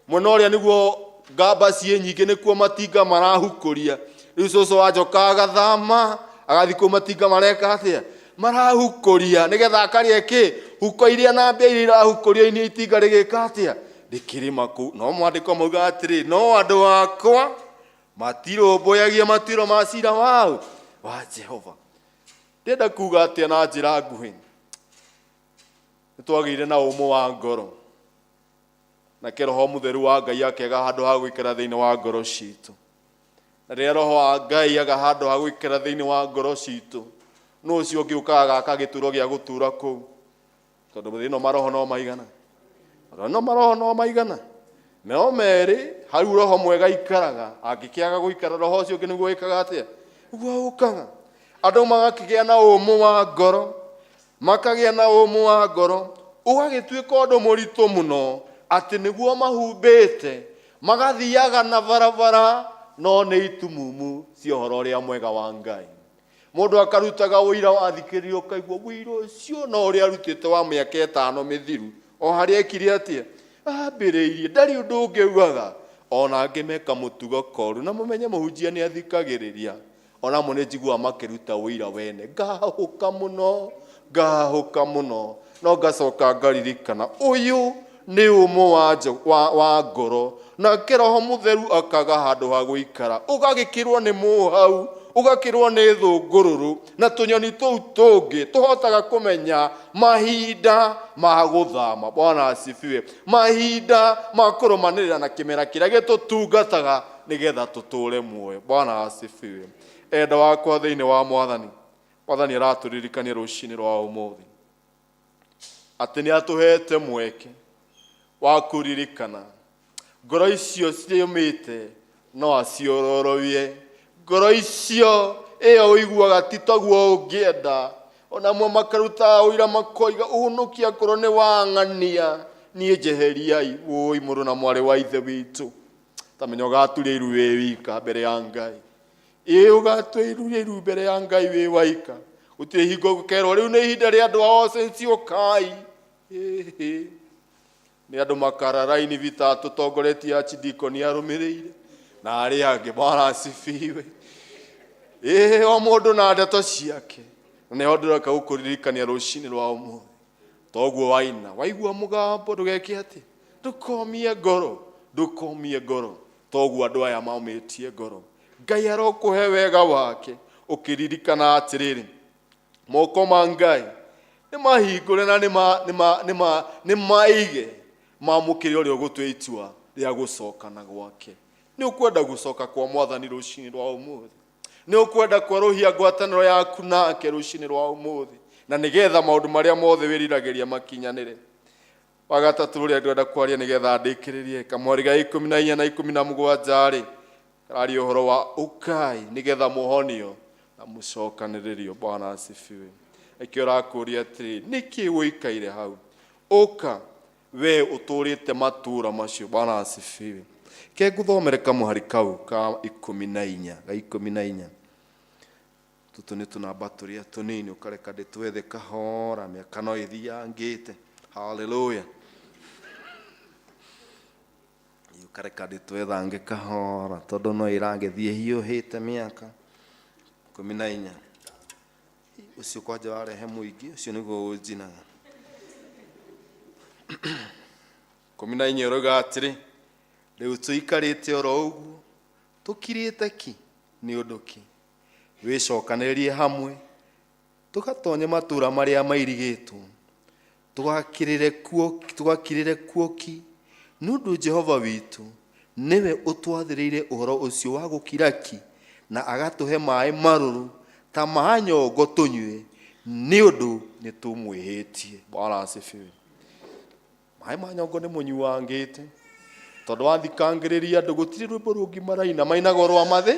mwena ũrĩa nĩguo ngamba ciĩ nyingĩ, nĩkuo matinga marahukũria. Rĩu cũcũ wa njoka agathama agathiĩ kũu matinga mareka atĩa? Marahukũria, nĩgetha akarĩe kĩ? Huko iria na mbĩa iria irahukũrio inĩ itinga rĩgĩka atĩa? Rĩkĩrĩma kũu. No mwandĩko mauga atĩrĩ, no andũ akwa matirũmbũyagia matuĩro ma cira wao wa Jehova. Ndĩrenda kuga atĩa na njĩra nguhĩ? Nĩ twagĩire na ũmũ wa ngoro, nake Roho Mũtheru wa Ngai akĩaga handũ ha gũikara thĩinĩ wa ngoro citũ. Na rĩrĩa Roho wa Ngai aga handũ ha gũikara thĩinĩ wa ngoro citũ, nũ ũcio ũngĩ ũkaga gaka gĩtũro gĩa gũtũra kũu? Tondũ thĩ ĩno maroho no maigana, no maroho no maigana, no merĩ hau roho mwega ikaraga. Angĩkĩaga gũikara, roho ũcio ũngĩ nĩguo wĩkaga atĩa? Nĩguo ũkaga. Andũ magakĩgĩa na ũmũ wa ngoro, makagĩa na ũmũ wa ngoro, ũgagĩtuĩka ũndũ mũritũ mũno atĩ nĩguo mahumbĩte, magathiaga na barabara, no nĩ itumumu cia ũhoro ũrĩa mwega wa Ngai. Mũndũ akarutaga ũira wa thikĩrĩrio, ũkaigua ũira ũcio no ũrĩa arutĩte wa mĩaka 5 mĩthiru, o harĩa ekire atĩa? Ambĩrĩirie, ndarĩ ũndũ ũngĩ augaga. Ona angĩ meka mũtugo koru, na mũmenye mũhunjia nĩ athikagĩrĩria. Ona amwe nĩ njiguaga makĩruta ũira wene, ngahũka mũno, ngahũka mũno, no ngacoka ngaririkana ũyũ nĩ ũmũ wa ngoro, nake Roho Mũtheru akaga handũ ha gũikara, ũgagĩkĩrwo nĩ mũhau, ũgakĩrwo nĩ thũngũrũrũ, na tũnyoni tũu tũngĩ tũhotaga kũmenya mahinda ma gũthama. Bwana asifiwe. Mahinda ma kũrũmanĩrĩra na kĩmera kĩrĩa gĩtũtungataga nĩgetha tũtũre muoyo. Bwana asifiwe. Enda wakwa thĩinĩ wa Mwathani, Mwathani aratũririkania rũcinĩ rwa ũmũthĩ atĩ nĩ atũhete mweke wa kũririkana ngoro icio ciũmĩte no aciororoie. Ngoro icio ĩyo ũiguaga ti taguo ũngĩenda, ona amwe makaruta ũira makoiga ũnũkia ngoro nĩ wang'ania, niĩ njeheriai. Wũi mũrũ na mwarĩ wa ithe witũ, ta menya ũgaturia iru wĩ wika mbere ya Ngai. Ĩ ũgaturia iru mbere ya Ngai wĩ waika, gũtirĩ hingo gũkerwo rĩu nĩ ihinda rĩa andũ a All Saints ũkai. Ĩhĩ. Nĩ andũ makararaini vita tũtongoretie archdeacon arũmĩrĩire na arĩa angĩ. Bwana asifiwe. Ĩĩ, o mũndũ na ndeto ciake. Na nĩho ndĩroka gũkũririkania rũcinĩ rwa ũmũthĩ. Toguo waina, waigua mũgambo ndũgeke atĩ, ndũkomie ngoro, ndũkomie ngoro. Toguo andũ aya maumĩtie ngoro. Ngai arokũhe wega wake, ũkĩririkana atĩrĩrĩ, moko ma Ngai nĩ mahingũre na nĩ maige mamũkĩre ũrĩa ũgũtua itua rĩa gũcoka na gwake. Nĩ ũkwenda gũcoka kwa Mwathani rũcinĩ rwa ũmũthĩ? Nĩ ũkwenda kwerũhia ngwatanĩro yaku nake rũcinĩ rwa ũmũthĩ, na nĩgetha maũndũ marĩa mothe wĩriragĩria makinyanĩre? Wa gatatũ ũrĩa ndĩrenda kwaria nĩgetha ndĩkĩrĩrie, kamwari ga 14 na 17 rĩ, kararia ũhoro wa ũkai nĩgetha mũhonio na mũcokanĩrĩrio. Bwana asifiwe. Ĩkĩo ũrakũria atĩrĩ, nĩkĩ ũikaire hau? Ũka we ũtũrĩte matũra macio. Bwana asifiwe. Ke ngũthomere kamũhari kau ka 14, ga 14. Tũtũ nĩ tũnamba tũrĩa tũnini, ũkareka ndĩtwethe kahora, mĩaka no ĩthiangĩte. Haleluya. Ũkareka ndĩtwethange kahora, tondũ no ĩragĩthiĩ hiũhĩte mĩaka 14. Ũcio kwanja warehe mũingĩ, ũcio nĩguo ũnjinaga. 14 ũrauga atĩrĩ, rĩu tũikarĩte oro ũguo, tũkirĩte ki nĩ ũndũ ki? Wĩcokanĩrĩrie hamwe, tũgatonye matũũra marĩa mairigĩtwo, tũgakirĩre kuo ki, nĩ ũndũ Jehova witũ nĩwe ũtwathĩrĩire ũhoro ũcio wa gũkira ki, na agatũhe maĩ marũrũ ta ma nyongo tũnyue, nĩ ũndũ nĩ tũmwĩhĩtie. Bwana asifiwe. Maĩ ma nyongo nĩ mũnyuangĩte, tondũ wathikangĩrĩria andũ gũtirĩ rwĩmbo rũngĩ maraina, mainaga o rwa mathĩ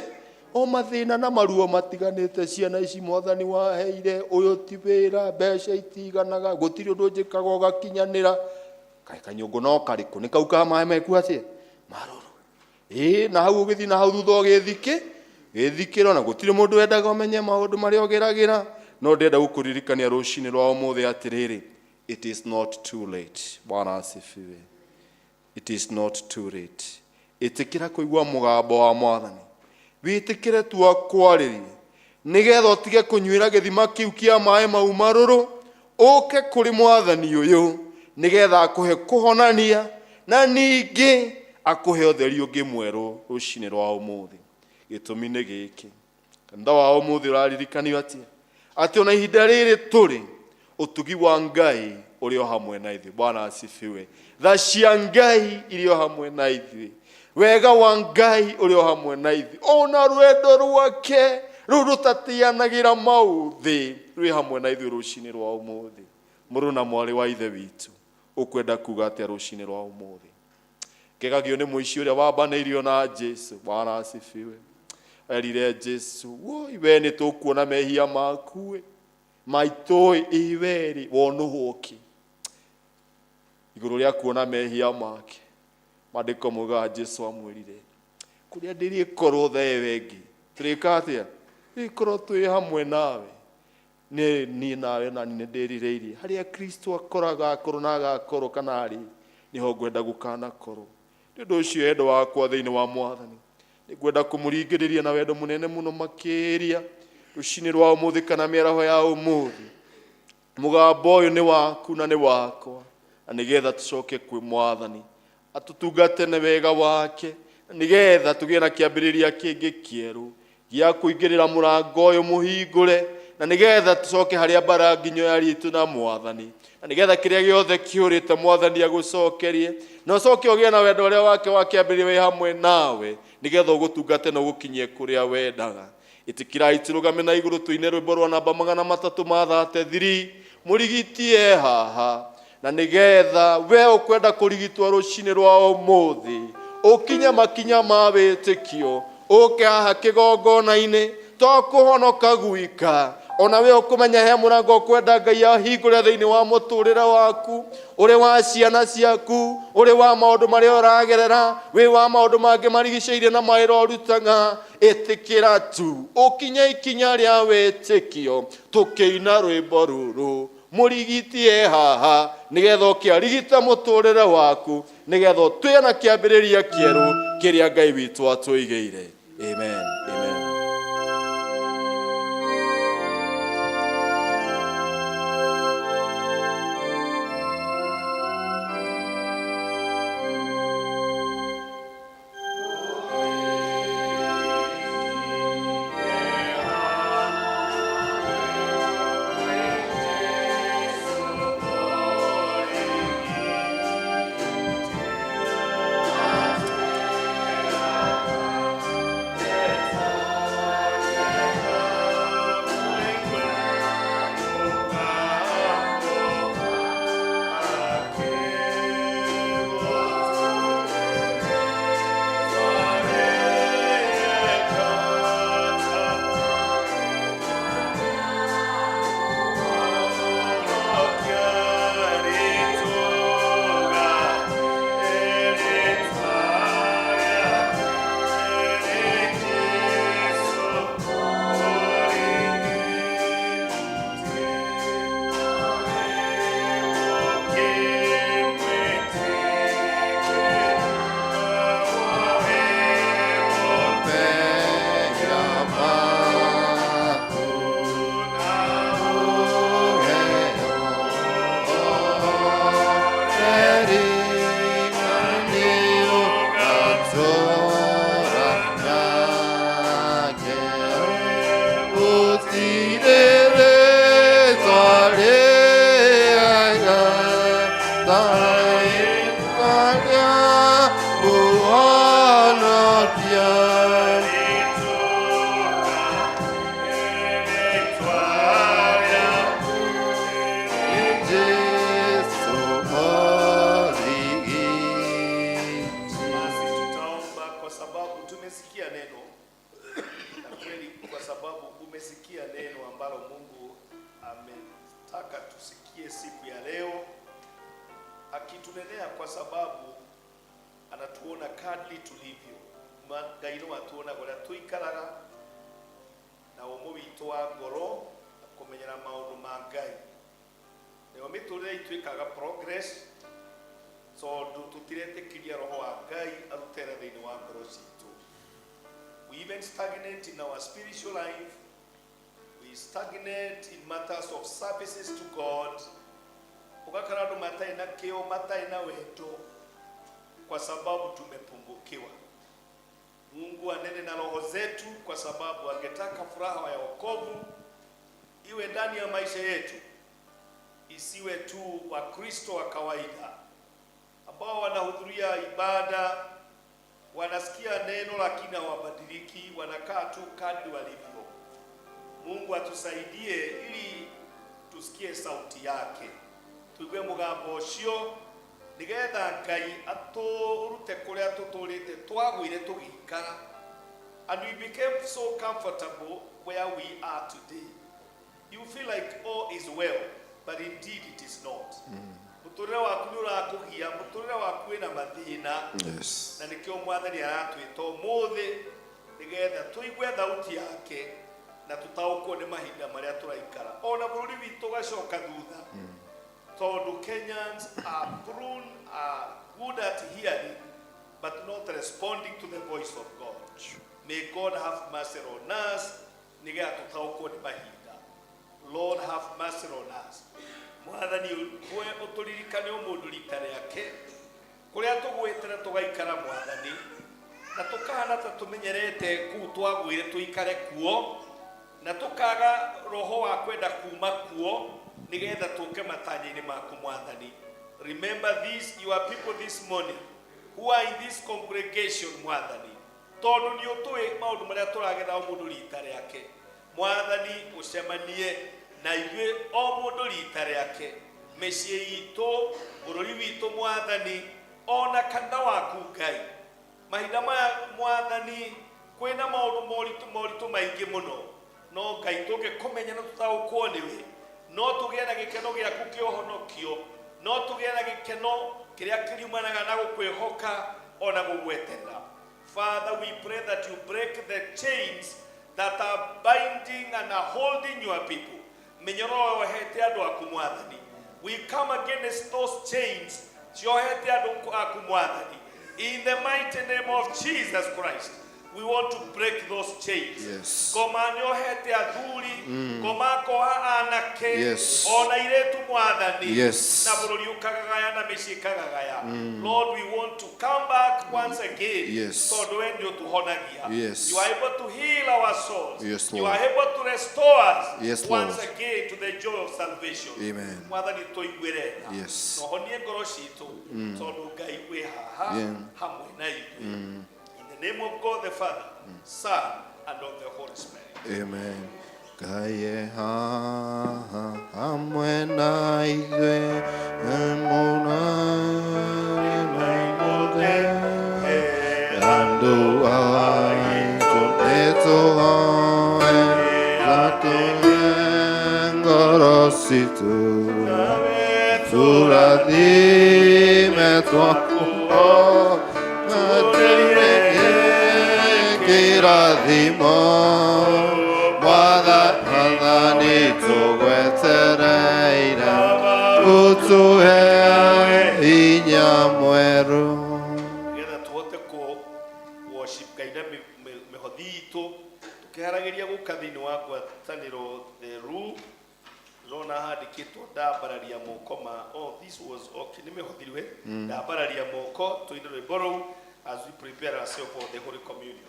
o mathĩna na maruo matiganĩte. Ciana ici Mwathani waheire, ũyũ ti wĩra, mbeca itiganaga, gũtirĩ ũndũ njĩkaga ũgakinyanĩra. Kaĩ kanyũngũ no karĩkũ? Nĩ kau ka maĩ meku atĩa marũrũ. Ĩĩ, na hau ũgĩthiĩ na hau thutha ũgĩthikĩ gĩthikĩro, na gũtirĩ mũndũ wendaga ũmenye maũndũ marĩa ũgeragĩra. No ndĩrenda gũkũririkania rũcinĩ rwa ũmũthĩ atĩrĩrĩ, it is not too late. Bwana asifiwe. It is not too late. Ĩtĩkĩra kũigua mũgambo wa Mwathani, wĩtĩkĩre tu akwarĩrie, nĩgetha ũtige kũnyuĩra gĩthima kĩu kĩa maĩ mau marũrũ, ũke kũrĩ Mwathani ũyũ nĩgetha akũhe kũhonania, na ningĩ akũhe ũtheri ũngĩ mwerũ rũcinĩ rwa ũmũthĩ. Gĩtũmi nĩ gĩkĩ, kanitha wa ũmũthĩ ũraririkanio atĩa? Atĩ ona ihinda rĩrĩ tũrĩ, ũtugi wa Ngai ũrĩ o hamwe na ithuĩ. Bwana asifiwe. Tha cia Ngai irĩ o hamwe na ithuĩ, wega wa Ngai ũrĩ o hamwe na ithuĩ, ona rwendo rwake rũu rũtatianagĩra maũthĩ rwĩ hamwe na ithuĩ rũcinĩ rwa ũmũthĩ. Mũrũ na mwarĩ wa Ithe witũ, ũkwenda kuga atĩa rũcinĩ rwa ũmũthĩ? Kegagio nĩ mũici ũrĩa wambanĩirio na Jesu. Bwana asifiwe. Erire Jesu, woi we nĩ tũkuona mehia maku maitũ, iwerĩ wonũhwo kĩ igũrũ rĩa kuona mehia make. Maandĩko maugaga Jesu amwĩrire, kũrĩa ndĩrĩkorwo thewe ĩngĩ tũrĩka atĩa? Tũrĩkorwo twĩ hamwe nawe. Nĩ niĩ nawe na nĩ ndĩrirĩirie harĩa Kristo akoraga akorwo na agakorwo kana arĩ nĩho ngwenda gũkanakorwo. Nĩ ũndũ ũcio, wendo wakwa thĩinĩ wa Mwathani, nĩ ngwenda kũmũringĩrĩria na wendo mũnene mũno makĩria rũcinĩ rwa ũmũthĩ kana mĩaraho ya ũmũthĩ. Mũgambo ũyũ nĩ waku na nĩ wakwa, na nĩgetha tũcoke kwĩ Mwathani atũtungate na wega wake, na nĩgetha tũgĩe na kĩambĩrĩria kĩngĩ kĩerũ gĩa kũingĩrĩra mũrango ũyũ mũhingũre, na nĩgetha tũcoke harĩa mbara nginyo ya ritũ na Mwathani, na nĩgetha kĩrĩa gĩothe kĩũrĩte Mwathani agũcokerie, na ũcoke ũgĩe na wendo ũrĩa wake wa kĩambĩrĩria wĩ hamwe nawe, nĩgetha ũgũtungate na ũgũkinyie kũrĩa wendaga. Ĩtĩkĩrai tũrũgame na igũrũ tũine rwĩmbo rwa namba 333, mũrigitie haha, na nĩgetha we ũkwenda kũrigitwo rũcinĩ rwa ũmũthĩ ũkinye makinya ma wĩtĩkio, ũke haha kĩgongona-inĩ, to kũhonoka gwika, ona we ũkũmenya he mũrango ũkwenda Ngai ahingũre thĩinĩ wa mũtũrĩre waku, ũrĩ wa ciana ciaku, ũrĩ wa maũndũ marĩa ũragerera, wĩ wa maũndũ mangĩ marigicĩirie na mawĩra ũrutaga. Ĩtĩkĩra tu ũkinye ikinya rĩa wĩtĩkio tũkĩina rwĩmbo rũrũ. Mũrigiti e haha nĩgetha oke arigita mũtũrĩre waku, nĩgetha ũtwĩe na kĩambĩrĩria kĩerũ kĩrĩa Ngai witũ atũigĩire. Amen. Amen. Basi tutaomba kwa sababu tumesikia neno na kweli, kwa sababu umesikia neno ambalo Mungu ametaka tusikie siku ya leo, akitunenea kwa sababu anatuona kadri tulivyo. Ngai no atuona kuria tuikaraga na ũmũ witũ wa ngoro na kũmenyera maũndũ ma Ngai. Nayo mĩtũrĩre itũ ĩkaga progress tondũ tũtiretĩkĩria roho wa Ngai arutere thĩinĩ wa ngoro citũ. We even stagnate in our spiritual life. We stagnate in matters of services to God. Ũgakora andũ matarĩ na kĩo, matarĩ na wendo, kwa sababu tumepungukiwa. Mungu anene na roho zetu, kwa sababu angetaka furaha ya wokovu iwe ndani ya maisha yetu, isiwe tu Wakristo wa kawaida ambao wanahudhuria ibada, wanasikia neno lakini hawabadiliki, wanakaa tu kadri walivyo. Mungu atusaidie ili tusikie sauti yake, tuigue mugambo ucio nigetha Ngai aturute kuria tuturite twagwire tugikara, and we became so comfortable where we are today. You feel like all is well, but indeed it is not. Muturire waku ni urakugia, muturire waku wina mathina. Yes. Na nikio mwathani aratwita umuthi nigetha tuigue thauti yake na tutaũkwo nĩ mahinda marĩa tũraikara, ona bũrũri witũ ũgacoka thutha, tondũ Kenyans are prone, are good at hearing but not responding to the voice of God. May God have mercy on us nigetha tũtaũkwo nĩ mahinda. Lord, have mercy on us. Mwathani, we ũtũririkane o mũndũ rita rĩake kũrĩa tũgwĩte na tũgaikara, mwathani, na tũkahana ta tũmenyerete kũu twagwire tũikare kuo, na tũkaga roho wa kwenda kuma kuo nĩgetha tũke matanya-inĩ maku, mwathani. Remember this your people this morning who are in this congregation, mwathani, tondũ nĩ ũtũĩ maũndũ marĩa tũragetha o mũndũ rita rĩake. Mwathani, ũcemanie na ithuĩ o mũndũ rita rĩake, mĩciĩ itũ, bũrũri witũ, mwathani, ona kanitha waku, Ngai. Mahinda maya, mwathani, kwĩna maũndũ moritũ moritũ maingĩ mũno, no Ngai, tũngĩkũmenya na tũtaũkwo nĩwe, no tũgĩe na gĩkeno gĩaku kĩa ũhonokio, no tũgĩe na gĩkeno kĩrĩa kĩriumanaga na gũkwĩhoka ona gũgweterera. Father, we pray that you break the chains that are binding and are holding your people. Mĩnyororo yohete andũ aku Mwathani. We come against those chains ciohete andũ aku Mwathani. In the mighty name of Jesus Christ, we want to break those chains. Yes. Ngoma nĩohete athuri, ngoma akoha anake, ona airĩtu Mwathani. Yes. Na bũrũri ũkagagaya na mĩciĩ ĩkagagaya. Lord, we want to come back once again. Tondũ we nĩ ũtũhonagia. You are able to heal our souls. You Lord. are able to restore us once again to the joy of salvation. Amen. Mwathani tũiguĩre tha. Na ũhonie ngoro citũ tondũ Ngai wĩ haha hamwe na ithuĩ. In the name of God the Father, Son, and of the Holy Spirit. Amen. Ngai e haha hamwe na ithuĩ, mũna andũ aitũ nĩtũhoe na tũhe ngoro citũ tũrathime twakũhoya kĩrathimo Mwathani tũgwetereire ũtũhe hinya mwerũ. Nĩgetha tũhote kũ worship Ngai na mĩhothi itũ tũkĩharagĩria gũka thĩinĩ wa ngwatanĩro theru. Ndĩrona handĩkĩtwo ndambararia moko ma, oh, this was okay, nĩ mĩhothi rĩu, Ndambararia moko tũine rwĩmbo rũu as we prepare ourselves for the Holy Communion.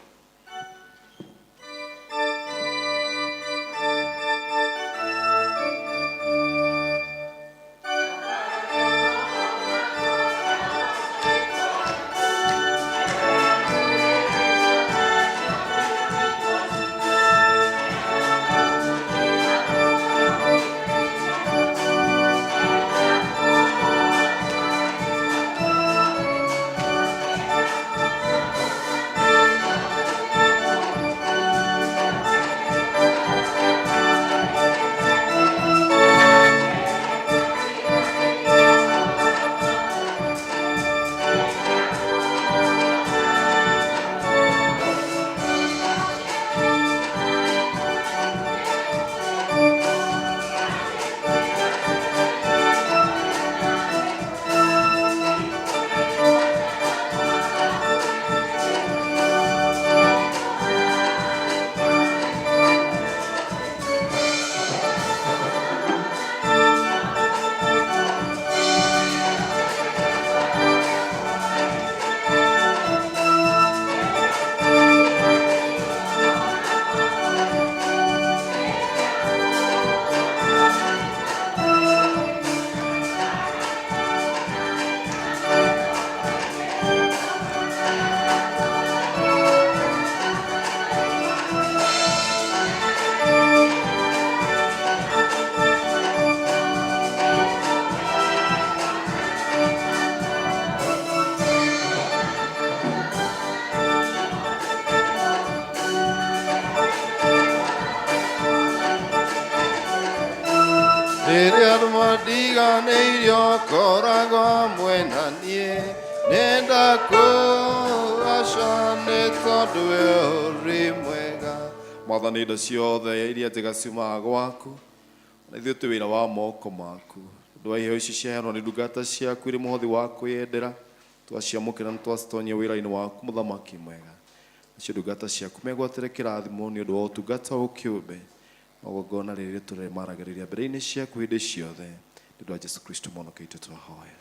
Rĩrĩa mwandiganĩirio koragwo hamwe na niĩ, nĩndakũgaca nĩ tondũ we ũrĩ mwega. Mwathani, indo ciothe iria njega ciumaga gwaku, na ithuĩ twĩ wĩra wa moko maku. Ũndũ wa iheo ici ciaheanwo nĩ ndungata ciaku irĩ mũhothi wa kwĩyendera, twaciamũkĩra na twacitonyia wĩra-inĩ waku mũthamaki mwega. Nacio ndungata ciaku megwatĩre kĩrathimo nĩ ũndũ wa ũtungata ũyũ kĩũmbe. Magongona rĩrĩ tũrĩmaragĩrĩria mbere-inĩ ciaku hĩndĩ ciothe. Nĩ ũndũ wa Jesu Kristo mwanake witũ twahoya.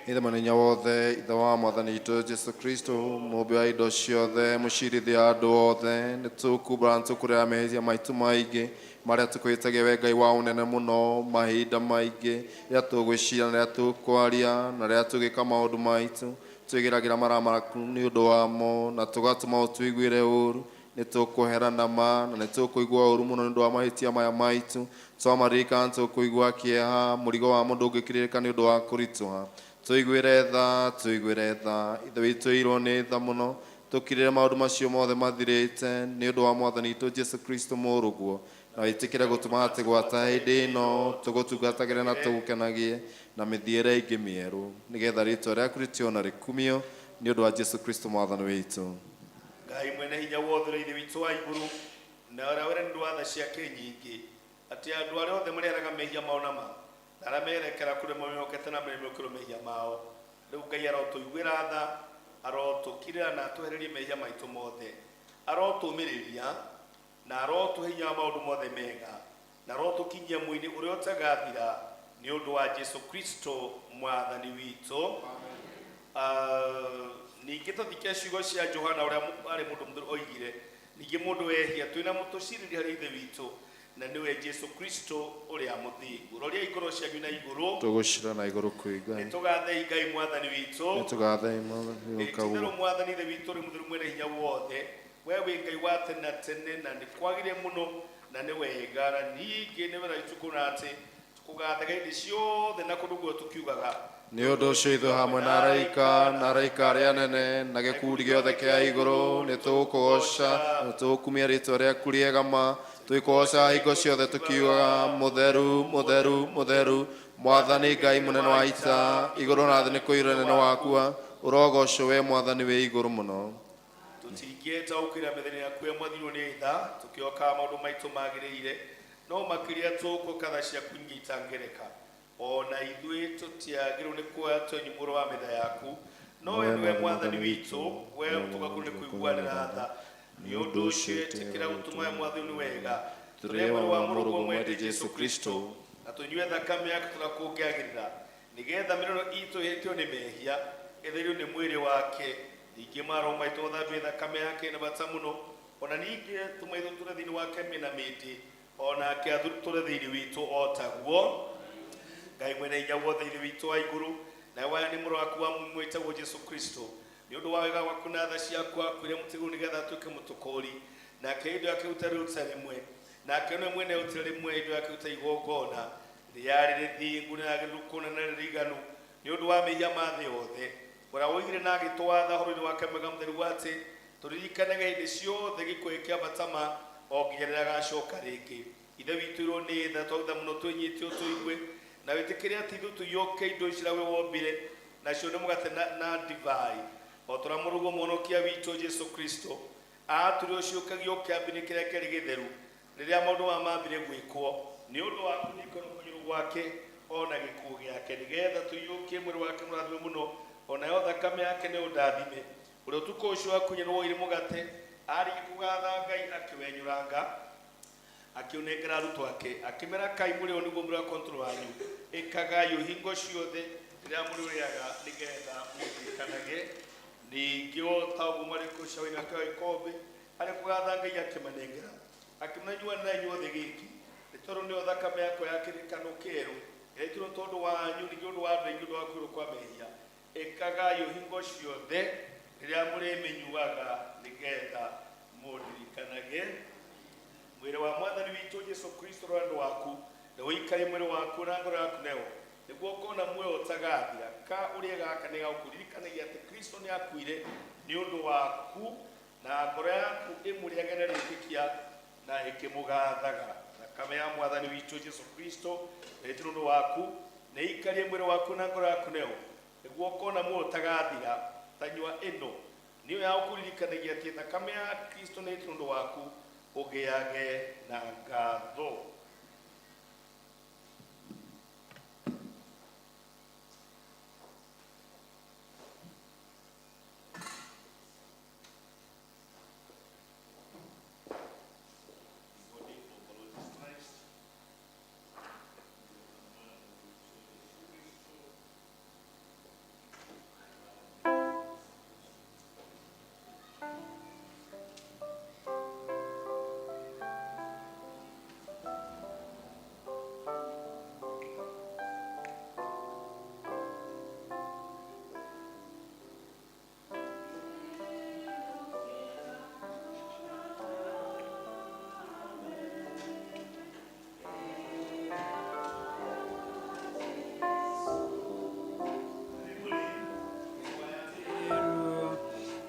Ithe Mwene wothe, Ithe wa Mwathani witũ Jesu Kristo, mũũmbi wa indo ciothe, mũcirithia andũ othe, nĩtũkumbũra nĩtũkũrĩra mehia maitũ maingĩ marĩa tũkwĩhĩtagia we Ngai wa ũnene mũno mahinda maingĩ, rĩrĩa tũgwĩciria na rĩrĩa tũkwaria na rĩrĩa tũgĩka maũndũ maitũ, twĩgĩragĩra mara maku nĩ ũndũ wamo na tũgatũma ũtũiguĩre ũũru. Nĩtũkũherana ma na nĩtũkũigua ũũru mũno nĩ ũndũ wa mahĩtia maya maitũ. Twamaririkana nĩtũkũigua kĩeha, mũrigo wamo ndũngĩkirĩrĩka nĩ ũndũ wa kũritũha. Tũiguĩre tha, tũiguĩre tha. Ithe witũ ĩirwo nĩ tha mũno, tũkirĩre maũndũ macio mothe mathirĩte nĩ ũndũ wa Mwathani witũ Jesũ Kristo mũrũguo, na wĩtĩkĩre gũtũma atĩ gwata hĩndĩ ĩno tũgũtungatagĩre na tũgũkenagie na mĩthiĩre ĩngĩ mĩerũ, nĩgetha rĩtwa rĩaku rĩtĩo na rĩkumio nĩ ũndũ wa Jesũ Kristo Mwathani witũ. Ngai mwene hinya wothe ũrĩa Ithe witũ wa igũrũ na ũrĩa wĩra nĩ ũndũ wa tha ciake nyingĩ, atĩ andũ arĩa othe marĩaraga mehia mao na ma na arĩa merekera kũrĩ mamĩhokete na marĩmĩũkĩrwo mehia mao, rĩu Ngai arotũiguĩra tha, arotũkirĩra na atwehererie mehia maitũ mothe, arotũmĩrĩria na arotũhe hinya wa maũndũ mothe mega, na arotũkinyia mwĩrĩ ũrĩa ũtagathira nĩ ũndũ wa Jesũ Kristo Mwathani witũ. Ningĩ tũthike ciugo cia Johana ũrĩa arĩ mũndũ mũtheru oigire, ningĩ mũndũ wehia twĩna mũtũcirĩri harĩ Ithe witũ, na nĩwe Jesũ Kristo ũrĩa mũthingu. Roriai ngoro cianyu na igũrũ, Tũgũcira na igũrũ kwĩ Ngai. Nĩtũgathei Ngai Mwathani witũ. Nĩtũgathei Mwathani Ti-itherũ Mwathani Ithe witũ ũrĩ mũtheru mwene hinya wothe, we wĩ Ngai wa tene na tene, na nĩ kwagĩrĩire mũno na nĩ wega, na ningĩ nĩ wega witũ kuona atĩ tũkũgathaga hĩndĩ ciothe na kũndũ guothe tũkiugaga. Nĩ ũndũ ũcio ithuĩ hamwe na araika na araika arĩa anene na gĩkundi gĩothe kĩa igũrũ nĩ tũgũkũgooca na tũgũkumia rĩtwa rĩaku rĩega ma, tũgĩkũgooca hingo ciothe tũkiugaga, mũtheru, mũtheru, mũtheru, Mwathani Ngai mũnene wa ita, igũrũ na thĩ nĩ kũiyũra ũnene wakua, ũrogocwo we Mwathani wĩ igũrũ mũno. Tũtingĩtaũkĩra mĩthenya yaku ya mwathirwo nĩ tha, tũkĩokaga maũndũ maitũ magĩrĩire, no makĩria tũgũka tha ciaku nyingĩ itangereka. Ona ithuĩ tũtiagĩrĩirwo nĩ kuoya twenyu mũro wa metha yaku, no we nĩwe Mwathani witũ, we tũgakorwo nĩ kũiguanĩra tha. Nĩ ũndũ ũcio ĩtĩkĩra gũtũma we Mwathani nĩ wega, tũrĩe mwĩrĩ wa mũrũguo mwende Jesũ Kristo, na tũnyue thakame yake tũrĩa kũngĩagĩrĩra, nĩgetha mĩrĩro itũ ĩhĩtio nĩ mehia, ĩtherio nĩ mwĩrĩ wake. Ningĩ maroho maitũ mathambie thakame yake na bata mũno, ona ningĩ tũmaitho tũrĩ thĩinĩ wake mĩna mĩndĩ, onake atũre thĩinĩ witũ o taguo. Ngai mwene hinya wothe Ithe witũ wa igũrũ, nawe waya nĩ mũrũ waku wa mũmwe wĩtagwo Jesũ Kristo, nĩ ũndũ wa wega waku na tha ciaku akuire mũtĩ igũrũ nĩgetha atuĩke mũtũkũũri, nake indo yake ũtarĩ ruta rĩmwe, nake nĩwe mwene ũtarĩ rĩmwe indo yake ũtarĩ igongona rĩarĩ rĩthingu na rĩagĩrĩru kũna na rĩriganu nĩ ũndũ wa mehia ma thĩ yothe, ũrĩa woigire na agĩtwatha ũhoro-inĩ wake mwega mũtheru atĩ tũririkanage hĩndĩ ciothe gĩkuũ kĩa batama o nginya rĩrĩa agacoka rĩngĩ. Ithe witũ irwo nĩ tha twagũtha mũno twĩnyite ũtũigue na wĩtĩkĩre atĩ ithuĩ tũiyũke indo ici we wombire, nacio nĩ mũgate na ndibai, o ta ũrĩa mũrũguo mũhonokia witũ Jesũ Kristo aatũire ũciũkagio kĩambĩrĩria kĩrĩa kĩarĩ gĩtheru rĩrĩa maũndũ maya mambire gwĩkwo nĩ ũndũ wa kũnyitwo kũnyũrũ gwake ona gĩkuũ gĩake, nĩgetha tũiyũkie mwĩrĩ wake mũrathime mũno, onayo thakame yake nĩ ũndathime. Ũrĩa ũtukũ ũcio wakunyanwo woire mũgate, arĩkia kũgatha Ngai akĩwenyũranga, akĩũnengera arutwo ake, akĩmera, kai mũrĩ ũyũ nĩguo mwĩrĩ wakwa ũtũũro wanyu, ĩkagai hingo ciothe rĩrĩa mũrĩũrĩaga nĩgetha mũndirikanage. Ningĩ o ta ũguo marĩ kũcaũra akĩoya gĩkombe, arĩ kũgatha Ngai akĩmanengera, akĩmera, nyuanĩrai inyuothe gĩkĩ, nĩ tondũ nĩyo thakame yakwa ya kĩrĩkanĩro kĩerũ, ĩrĩa ĩitirwo tondũ wanyu ningĩ ũndũ wa andũ aingĩ ũndũ wa kũiyũrwo kwa mehia. Ĩkagai hingo ciothe rĩrĩa mũrĩmĩnyuaga nĩgetha mũndirikanage. Mwĩrĩ wa Mwathani witũ Jesũ Kristo ũrĩa ũndũ waku nĩ ũikarie mwĩrĩ waku na ngoro yaku nayo, nĩguo ũkona muoyo ũtagathira. Ka ũrĩe gaka nĩ gagũkũririkanagia atĩ Kristo nĩ akuire nĩ ũndũ waku, na ngoro yaku ĩmũrĩage na rĩtĩkia na ĩkĩmũgathaga. Thakame ya Mwathani witũ Jesũ Kristo ĩrĩa ũndũ waku nĩ ĩikarie mwĩrĩ waku na ngoro yaku nayo, nĩguo ũkona muoyo ũtagathira. Tanyua ĩno nĩyo ya gũkũririkanagia atĩ thakame ya Kristo nĩ ĩrĩ ũndũ waku, ũgĩage na ngatho.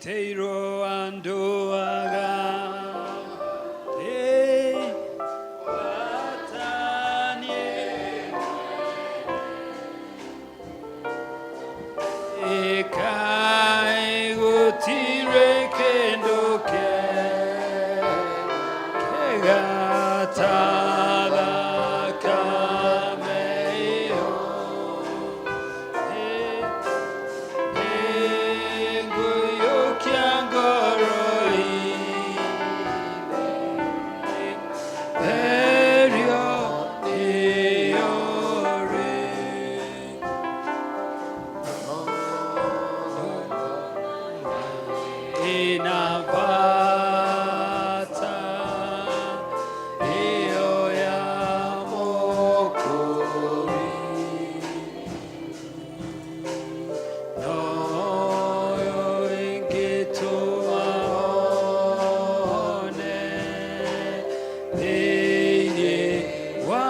Teiro andũ aga Hey, watanie Ekai gutire kendo ke Kegatala kameo Inapata iyo ya mokori noyo ingĩtũma one thĩinĩ wa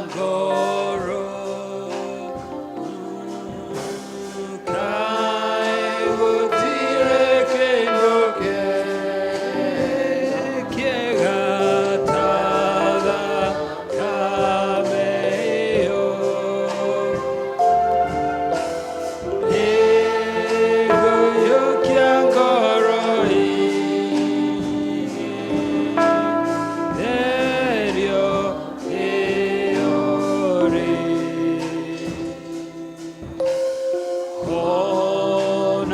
ngoro kaĩ gũtirĩ kĩndũ kĩega ta thakame ĩyo. Oh,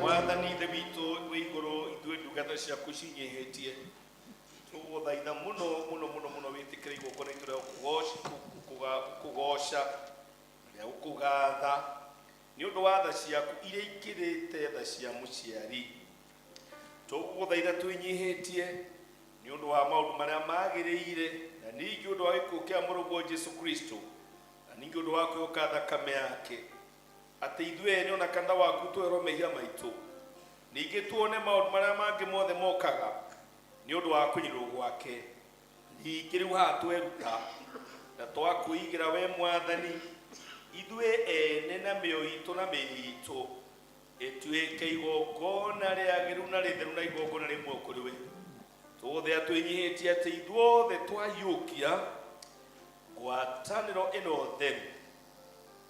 Mwathani ithe witũ wĩ igũrũ ithuĩ ndungata ciaku cinyihĩtie tũgũthaitha mũno mũno mũno mũno wĩtĩkĩre igongona itũ rĩa gũkũgoca rĩa gũkũgatha nĩ ũndũ wa tha ciaku iria ikĩrĩte tha cia mũciari. Tũgũgũthaitha twĩnyihĩtie nĩ ũndũ wa maũndũ marĩa magĩrĩire na ningĩ ũndũ wa gĩkuũ kĩa mũrũguo Jesu Kristo na ningĩ ũndũ wa kwĩhoka thakame yake atĩ ithuĩ ene ona kanitha waku twerwo mehia maitũ ningĩ tuone maũndũ marĩa mangĩ mothe mokaga nĩ ũndũ wa kũnyitwo gwake. Ningĩ rĩu haha tweruta na twakwĩigĩra we Mwathani ithuĩ ene na mĩoyo itũ na mĩĩrĩ itũ ĩtuĩke igongona rĩagĩrĩru na rĩtheru na igongona rĩmwe kũrĩ we. Tũgũthĩa twĩnyihĩtie atĩ ithuothe twaiyũkia ngwatanĩro ĩno theru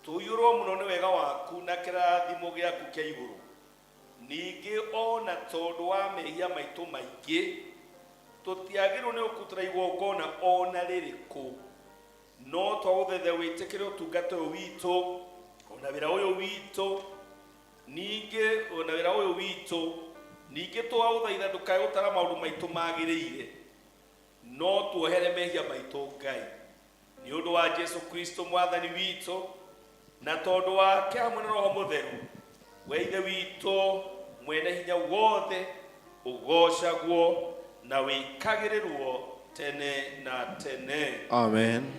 tũiyũrwo mũno nĩ wega waku na kĩrathimo gĩaku kĩa igũrũ. Ningĩ ona tondũ wa mehia maitũ maingĩ tũtiagĩrĩirwo nĩ gũkũrutĩra igongona ona rĩrĩkũ, no twagũthaitha wĩtĩkĩre ũtungata ũyũ witũ ona wĩra ũyũ witũ ningĩ ona wĩra ũyũ witũ ningĩ twagũthaitha ndũkae gũtara maũndũ maitũ magĩrĩire No tuohere mehia maitũ Ngai nĩ ũndũ wa Jesu Kristo mwathani witũ, na tondũ wake hamwe na Roho Mũtheru, we Ithe witũ mwene hinya wothe, ũgocagwo na wĩkagĩrĩrwo tene na tene. Amen.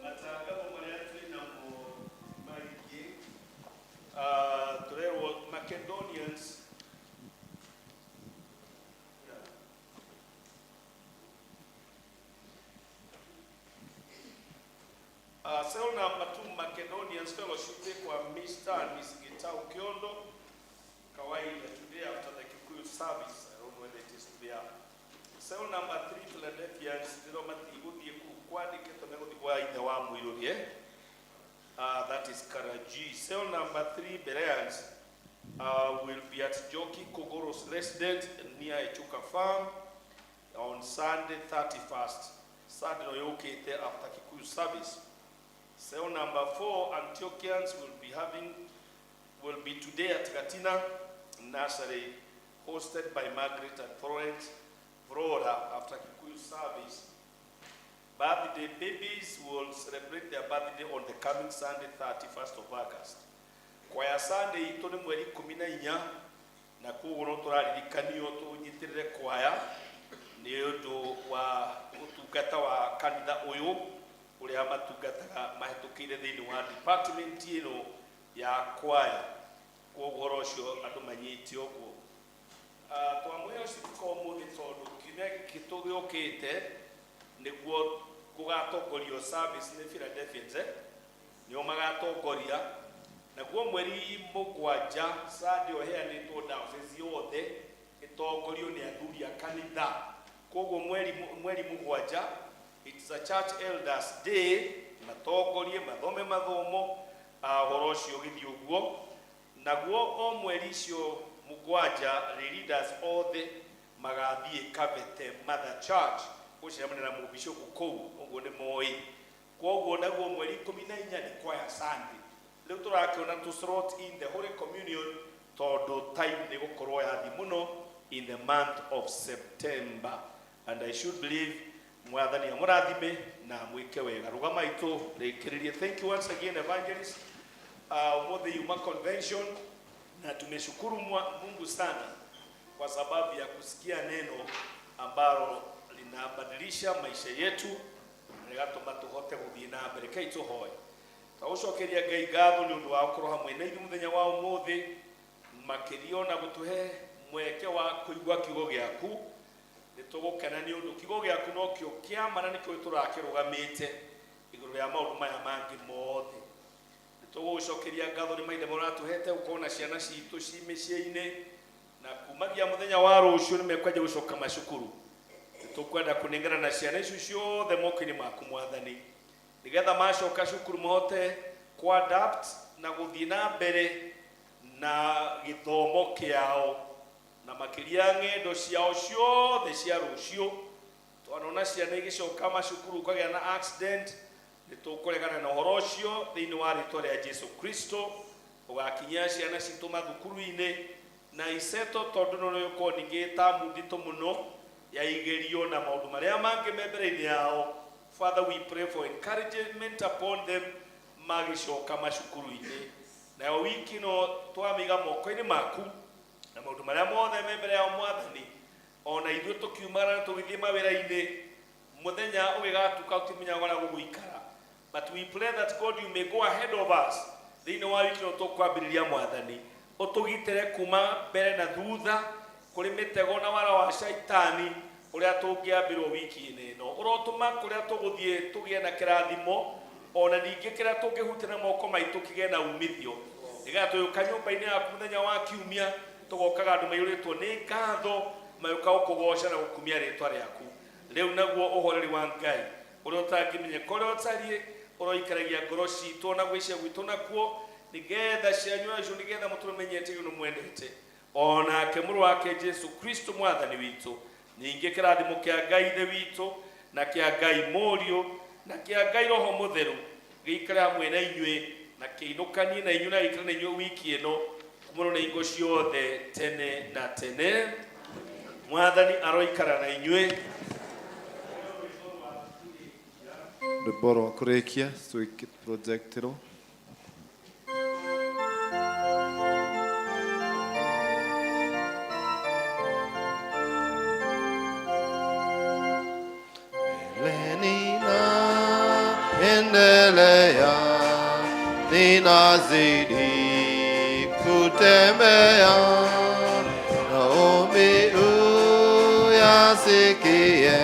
Matangatho marĩa twĩ namo maingĩ, tũrerwo Macedonians. Cell number 2, Macedonians Fellowship kwa Mr. and Miss Gitau Kiondo, kawaida today after the Kikuyu service. I don't know whether it is there. Cell number 3, Philadelphians, ndĩro matigũthiĩ kũu kwandĩkĩtwo megũthiĩ kwa ithe wa mũirũri, eh? That is Karaji. Cell number 3, Bereans, will be at Joki Kogoro's residence near Echuka Farm on Sunday 31st. Sunday no yũkĩte after Kikuyu service. Cell number 4, Antiochians will be today at Gatina Nursery, hosted by Margaret and Florence Flora after Kikuyu service. Birthday babies will celebrate their birthday on the coming Sunday, 31st of August. Kwaya Sunday itũ nĩ mweri 14, na koguo no tũraririkanio tũnyitĩrĩre kwaya nĩ ũndũ wa ũtungata wa kanitha ũyũ ũrĩa matungataga mahĩtũkĩire thĩinĩ wa department ĩno ya kwaya. Koguo ũhoro ũcio andũ manyite ũguo. Twamũhe ũcirika ũmũthĩ tondũ kiumia gĩkĩ tũgĩũkĩte nĩguo gũgatongorio service nĩ Philadelphians, eh? Nĩo magatongoria. Naguo mweri 7 Sunday ũheanĩtwo diocese yothe ĩtongorio nĩ athuri a kanitha. Koguo mweri 7, it's a church elders day, matongorie mathome mathomo, ũhoro ũcio ũgĩthiĩ ũguo. Naguo o mweri icio 7, the leaders othe magathiĩ Kabete Mother Church gũcemania na mũbishopu kũu, ũguo nĩ moĩ. Koguo naguo mweri 14 nĩ kwaya Sunday. Rĩu tũrakĩona to slot in the Holy Communion tondũ time nĩ gũkorwo yathi mũno in the month of September. And I should believe mwathani amũrathime na amwĩke wega. Rũgama itũ rĩkĩrĩrie. Thank you once again, evangelist. Ũmũthĩ yuma convention na tumeshukuru Mungu sana kwa sababu ya kusikia neno ambalo linabadilisha maisha yetu rĩgatũma tũhote gũthiĩ na mbere. Rekei tũhoe. Twagũcokeria Ngai ngatho nĩ ũndũ wa gũkorwo hamwe na ithuĩ mũthenya wa ũmũthĩ, makĩria ona gũtũhe mweke wa kũigua kiugo gĩaku. Nĩ tũgũkena nĩ ũndũ kiugo gĩaku nokĩo kĩama na nĩkĩo tũrakĩrũgamĩte igũrũ rĩa maũndũ maya mangĩ mothe. Nĩ tũgũgũcokeria ngatho nĩ mahinda marĩa ũratũhete gũkorwo na ciana citũ ci mĩciĩ-inĩ, na kumagia mũthenya wa rũciũ nĩ mekwanjia gũcoka macukuru. Nĩ tũkwenda kũnengana na ciana icio ciothe moko-inĩ maku mwathani, nĩgetha macoka cukuru mahote kũadapt na gũthiĩ na mbere na gĩthomo kĩao, na makĩria ng'endo ciao ciothe cia rũciũ. Twanona ciana igĩcoka macukuru ũkagĩa na accident, nĩ tũkũregana na ũhoro ũcio thĩinĩ wa rĩtwa rĩa Jesu Kristo. Ũgakinyia ciana citũ mathukuru-inĩ na iceto, tondũ no rĩũkorwo ningĩ tamu nditũ mũno ya igerio na maũndũ marĩa mangĩ me mbere-inĩ yao. Father, we pray for encouragement upon them magĩcoka macukuru-inĩ. Nayo wiki no twamĩiga moko-inĩ maku na maũndũ marĩa mothe me mbere yao mwathani. Ona ithuĩ tũkiumagara na tũgĩthiĩ mawĩra-inĩ, mũthenya ũgĩgatuka ũtimenyaga ũrĩa gũgũikara. But we pray that God, you may go ahead of us thĩinĩ wa wiki ĩno tũkwambĩrĩria mwathani, ũtũgitĩre kuma mbere na thutha kũrĩ mĩtego na wara wa shaitani ũrĩa tũngĩambĩrwo wiki-inĩ ĩno. Ũrotũma kũrĩa tũgũthiĩ tũgĩe na kĩrathimo, ona ningĩ kĩrĩa tũngĩhutia na moko maitũ kĩgĩe na umithio, nĩgetha tũgĩũka nyũmba-inĩ yaku mũthenya wa kiumia tũgokaga andũ maiyũrĩtwo nĩ ngatho, magĩũka gũkũgoca na gũkumia rĩtwa rĩaku. Rĩu naguo ũhoreri wa Ngai ũrĩa ũtangĩmenyeka ũrĩa ũtariĩ ũroikaragia ngoro citũ na gwĩcia gwitũ nakuo, nĩgetha cianyu acio, nĩgetha mũtũmenyete ũndũ mwendete, onake mũrũ wake Jesu Kristo mwathani witũ. Ningĩ kĩrathimo kĩa Ngai Ithe witũ na kĩa Ngai Mũriũ na kĩa Ngai Roho Mũtheru gĩikare hamwe na inyuĩ na kĩinũkanie na inyuĩ na gĩikare na inyuĩ wiki ĩno kumũrwo na hingo ciothe tene na tene. Mwathani aroikara na inyuĩ. Rwĩmbo rwa kũrĩkia tũgĩprojectĩrwo. Endelea, ninazidi kutembea, naombi uyasikie.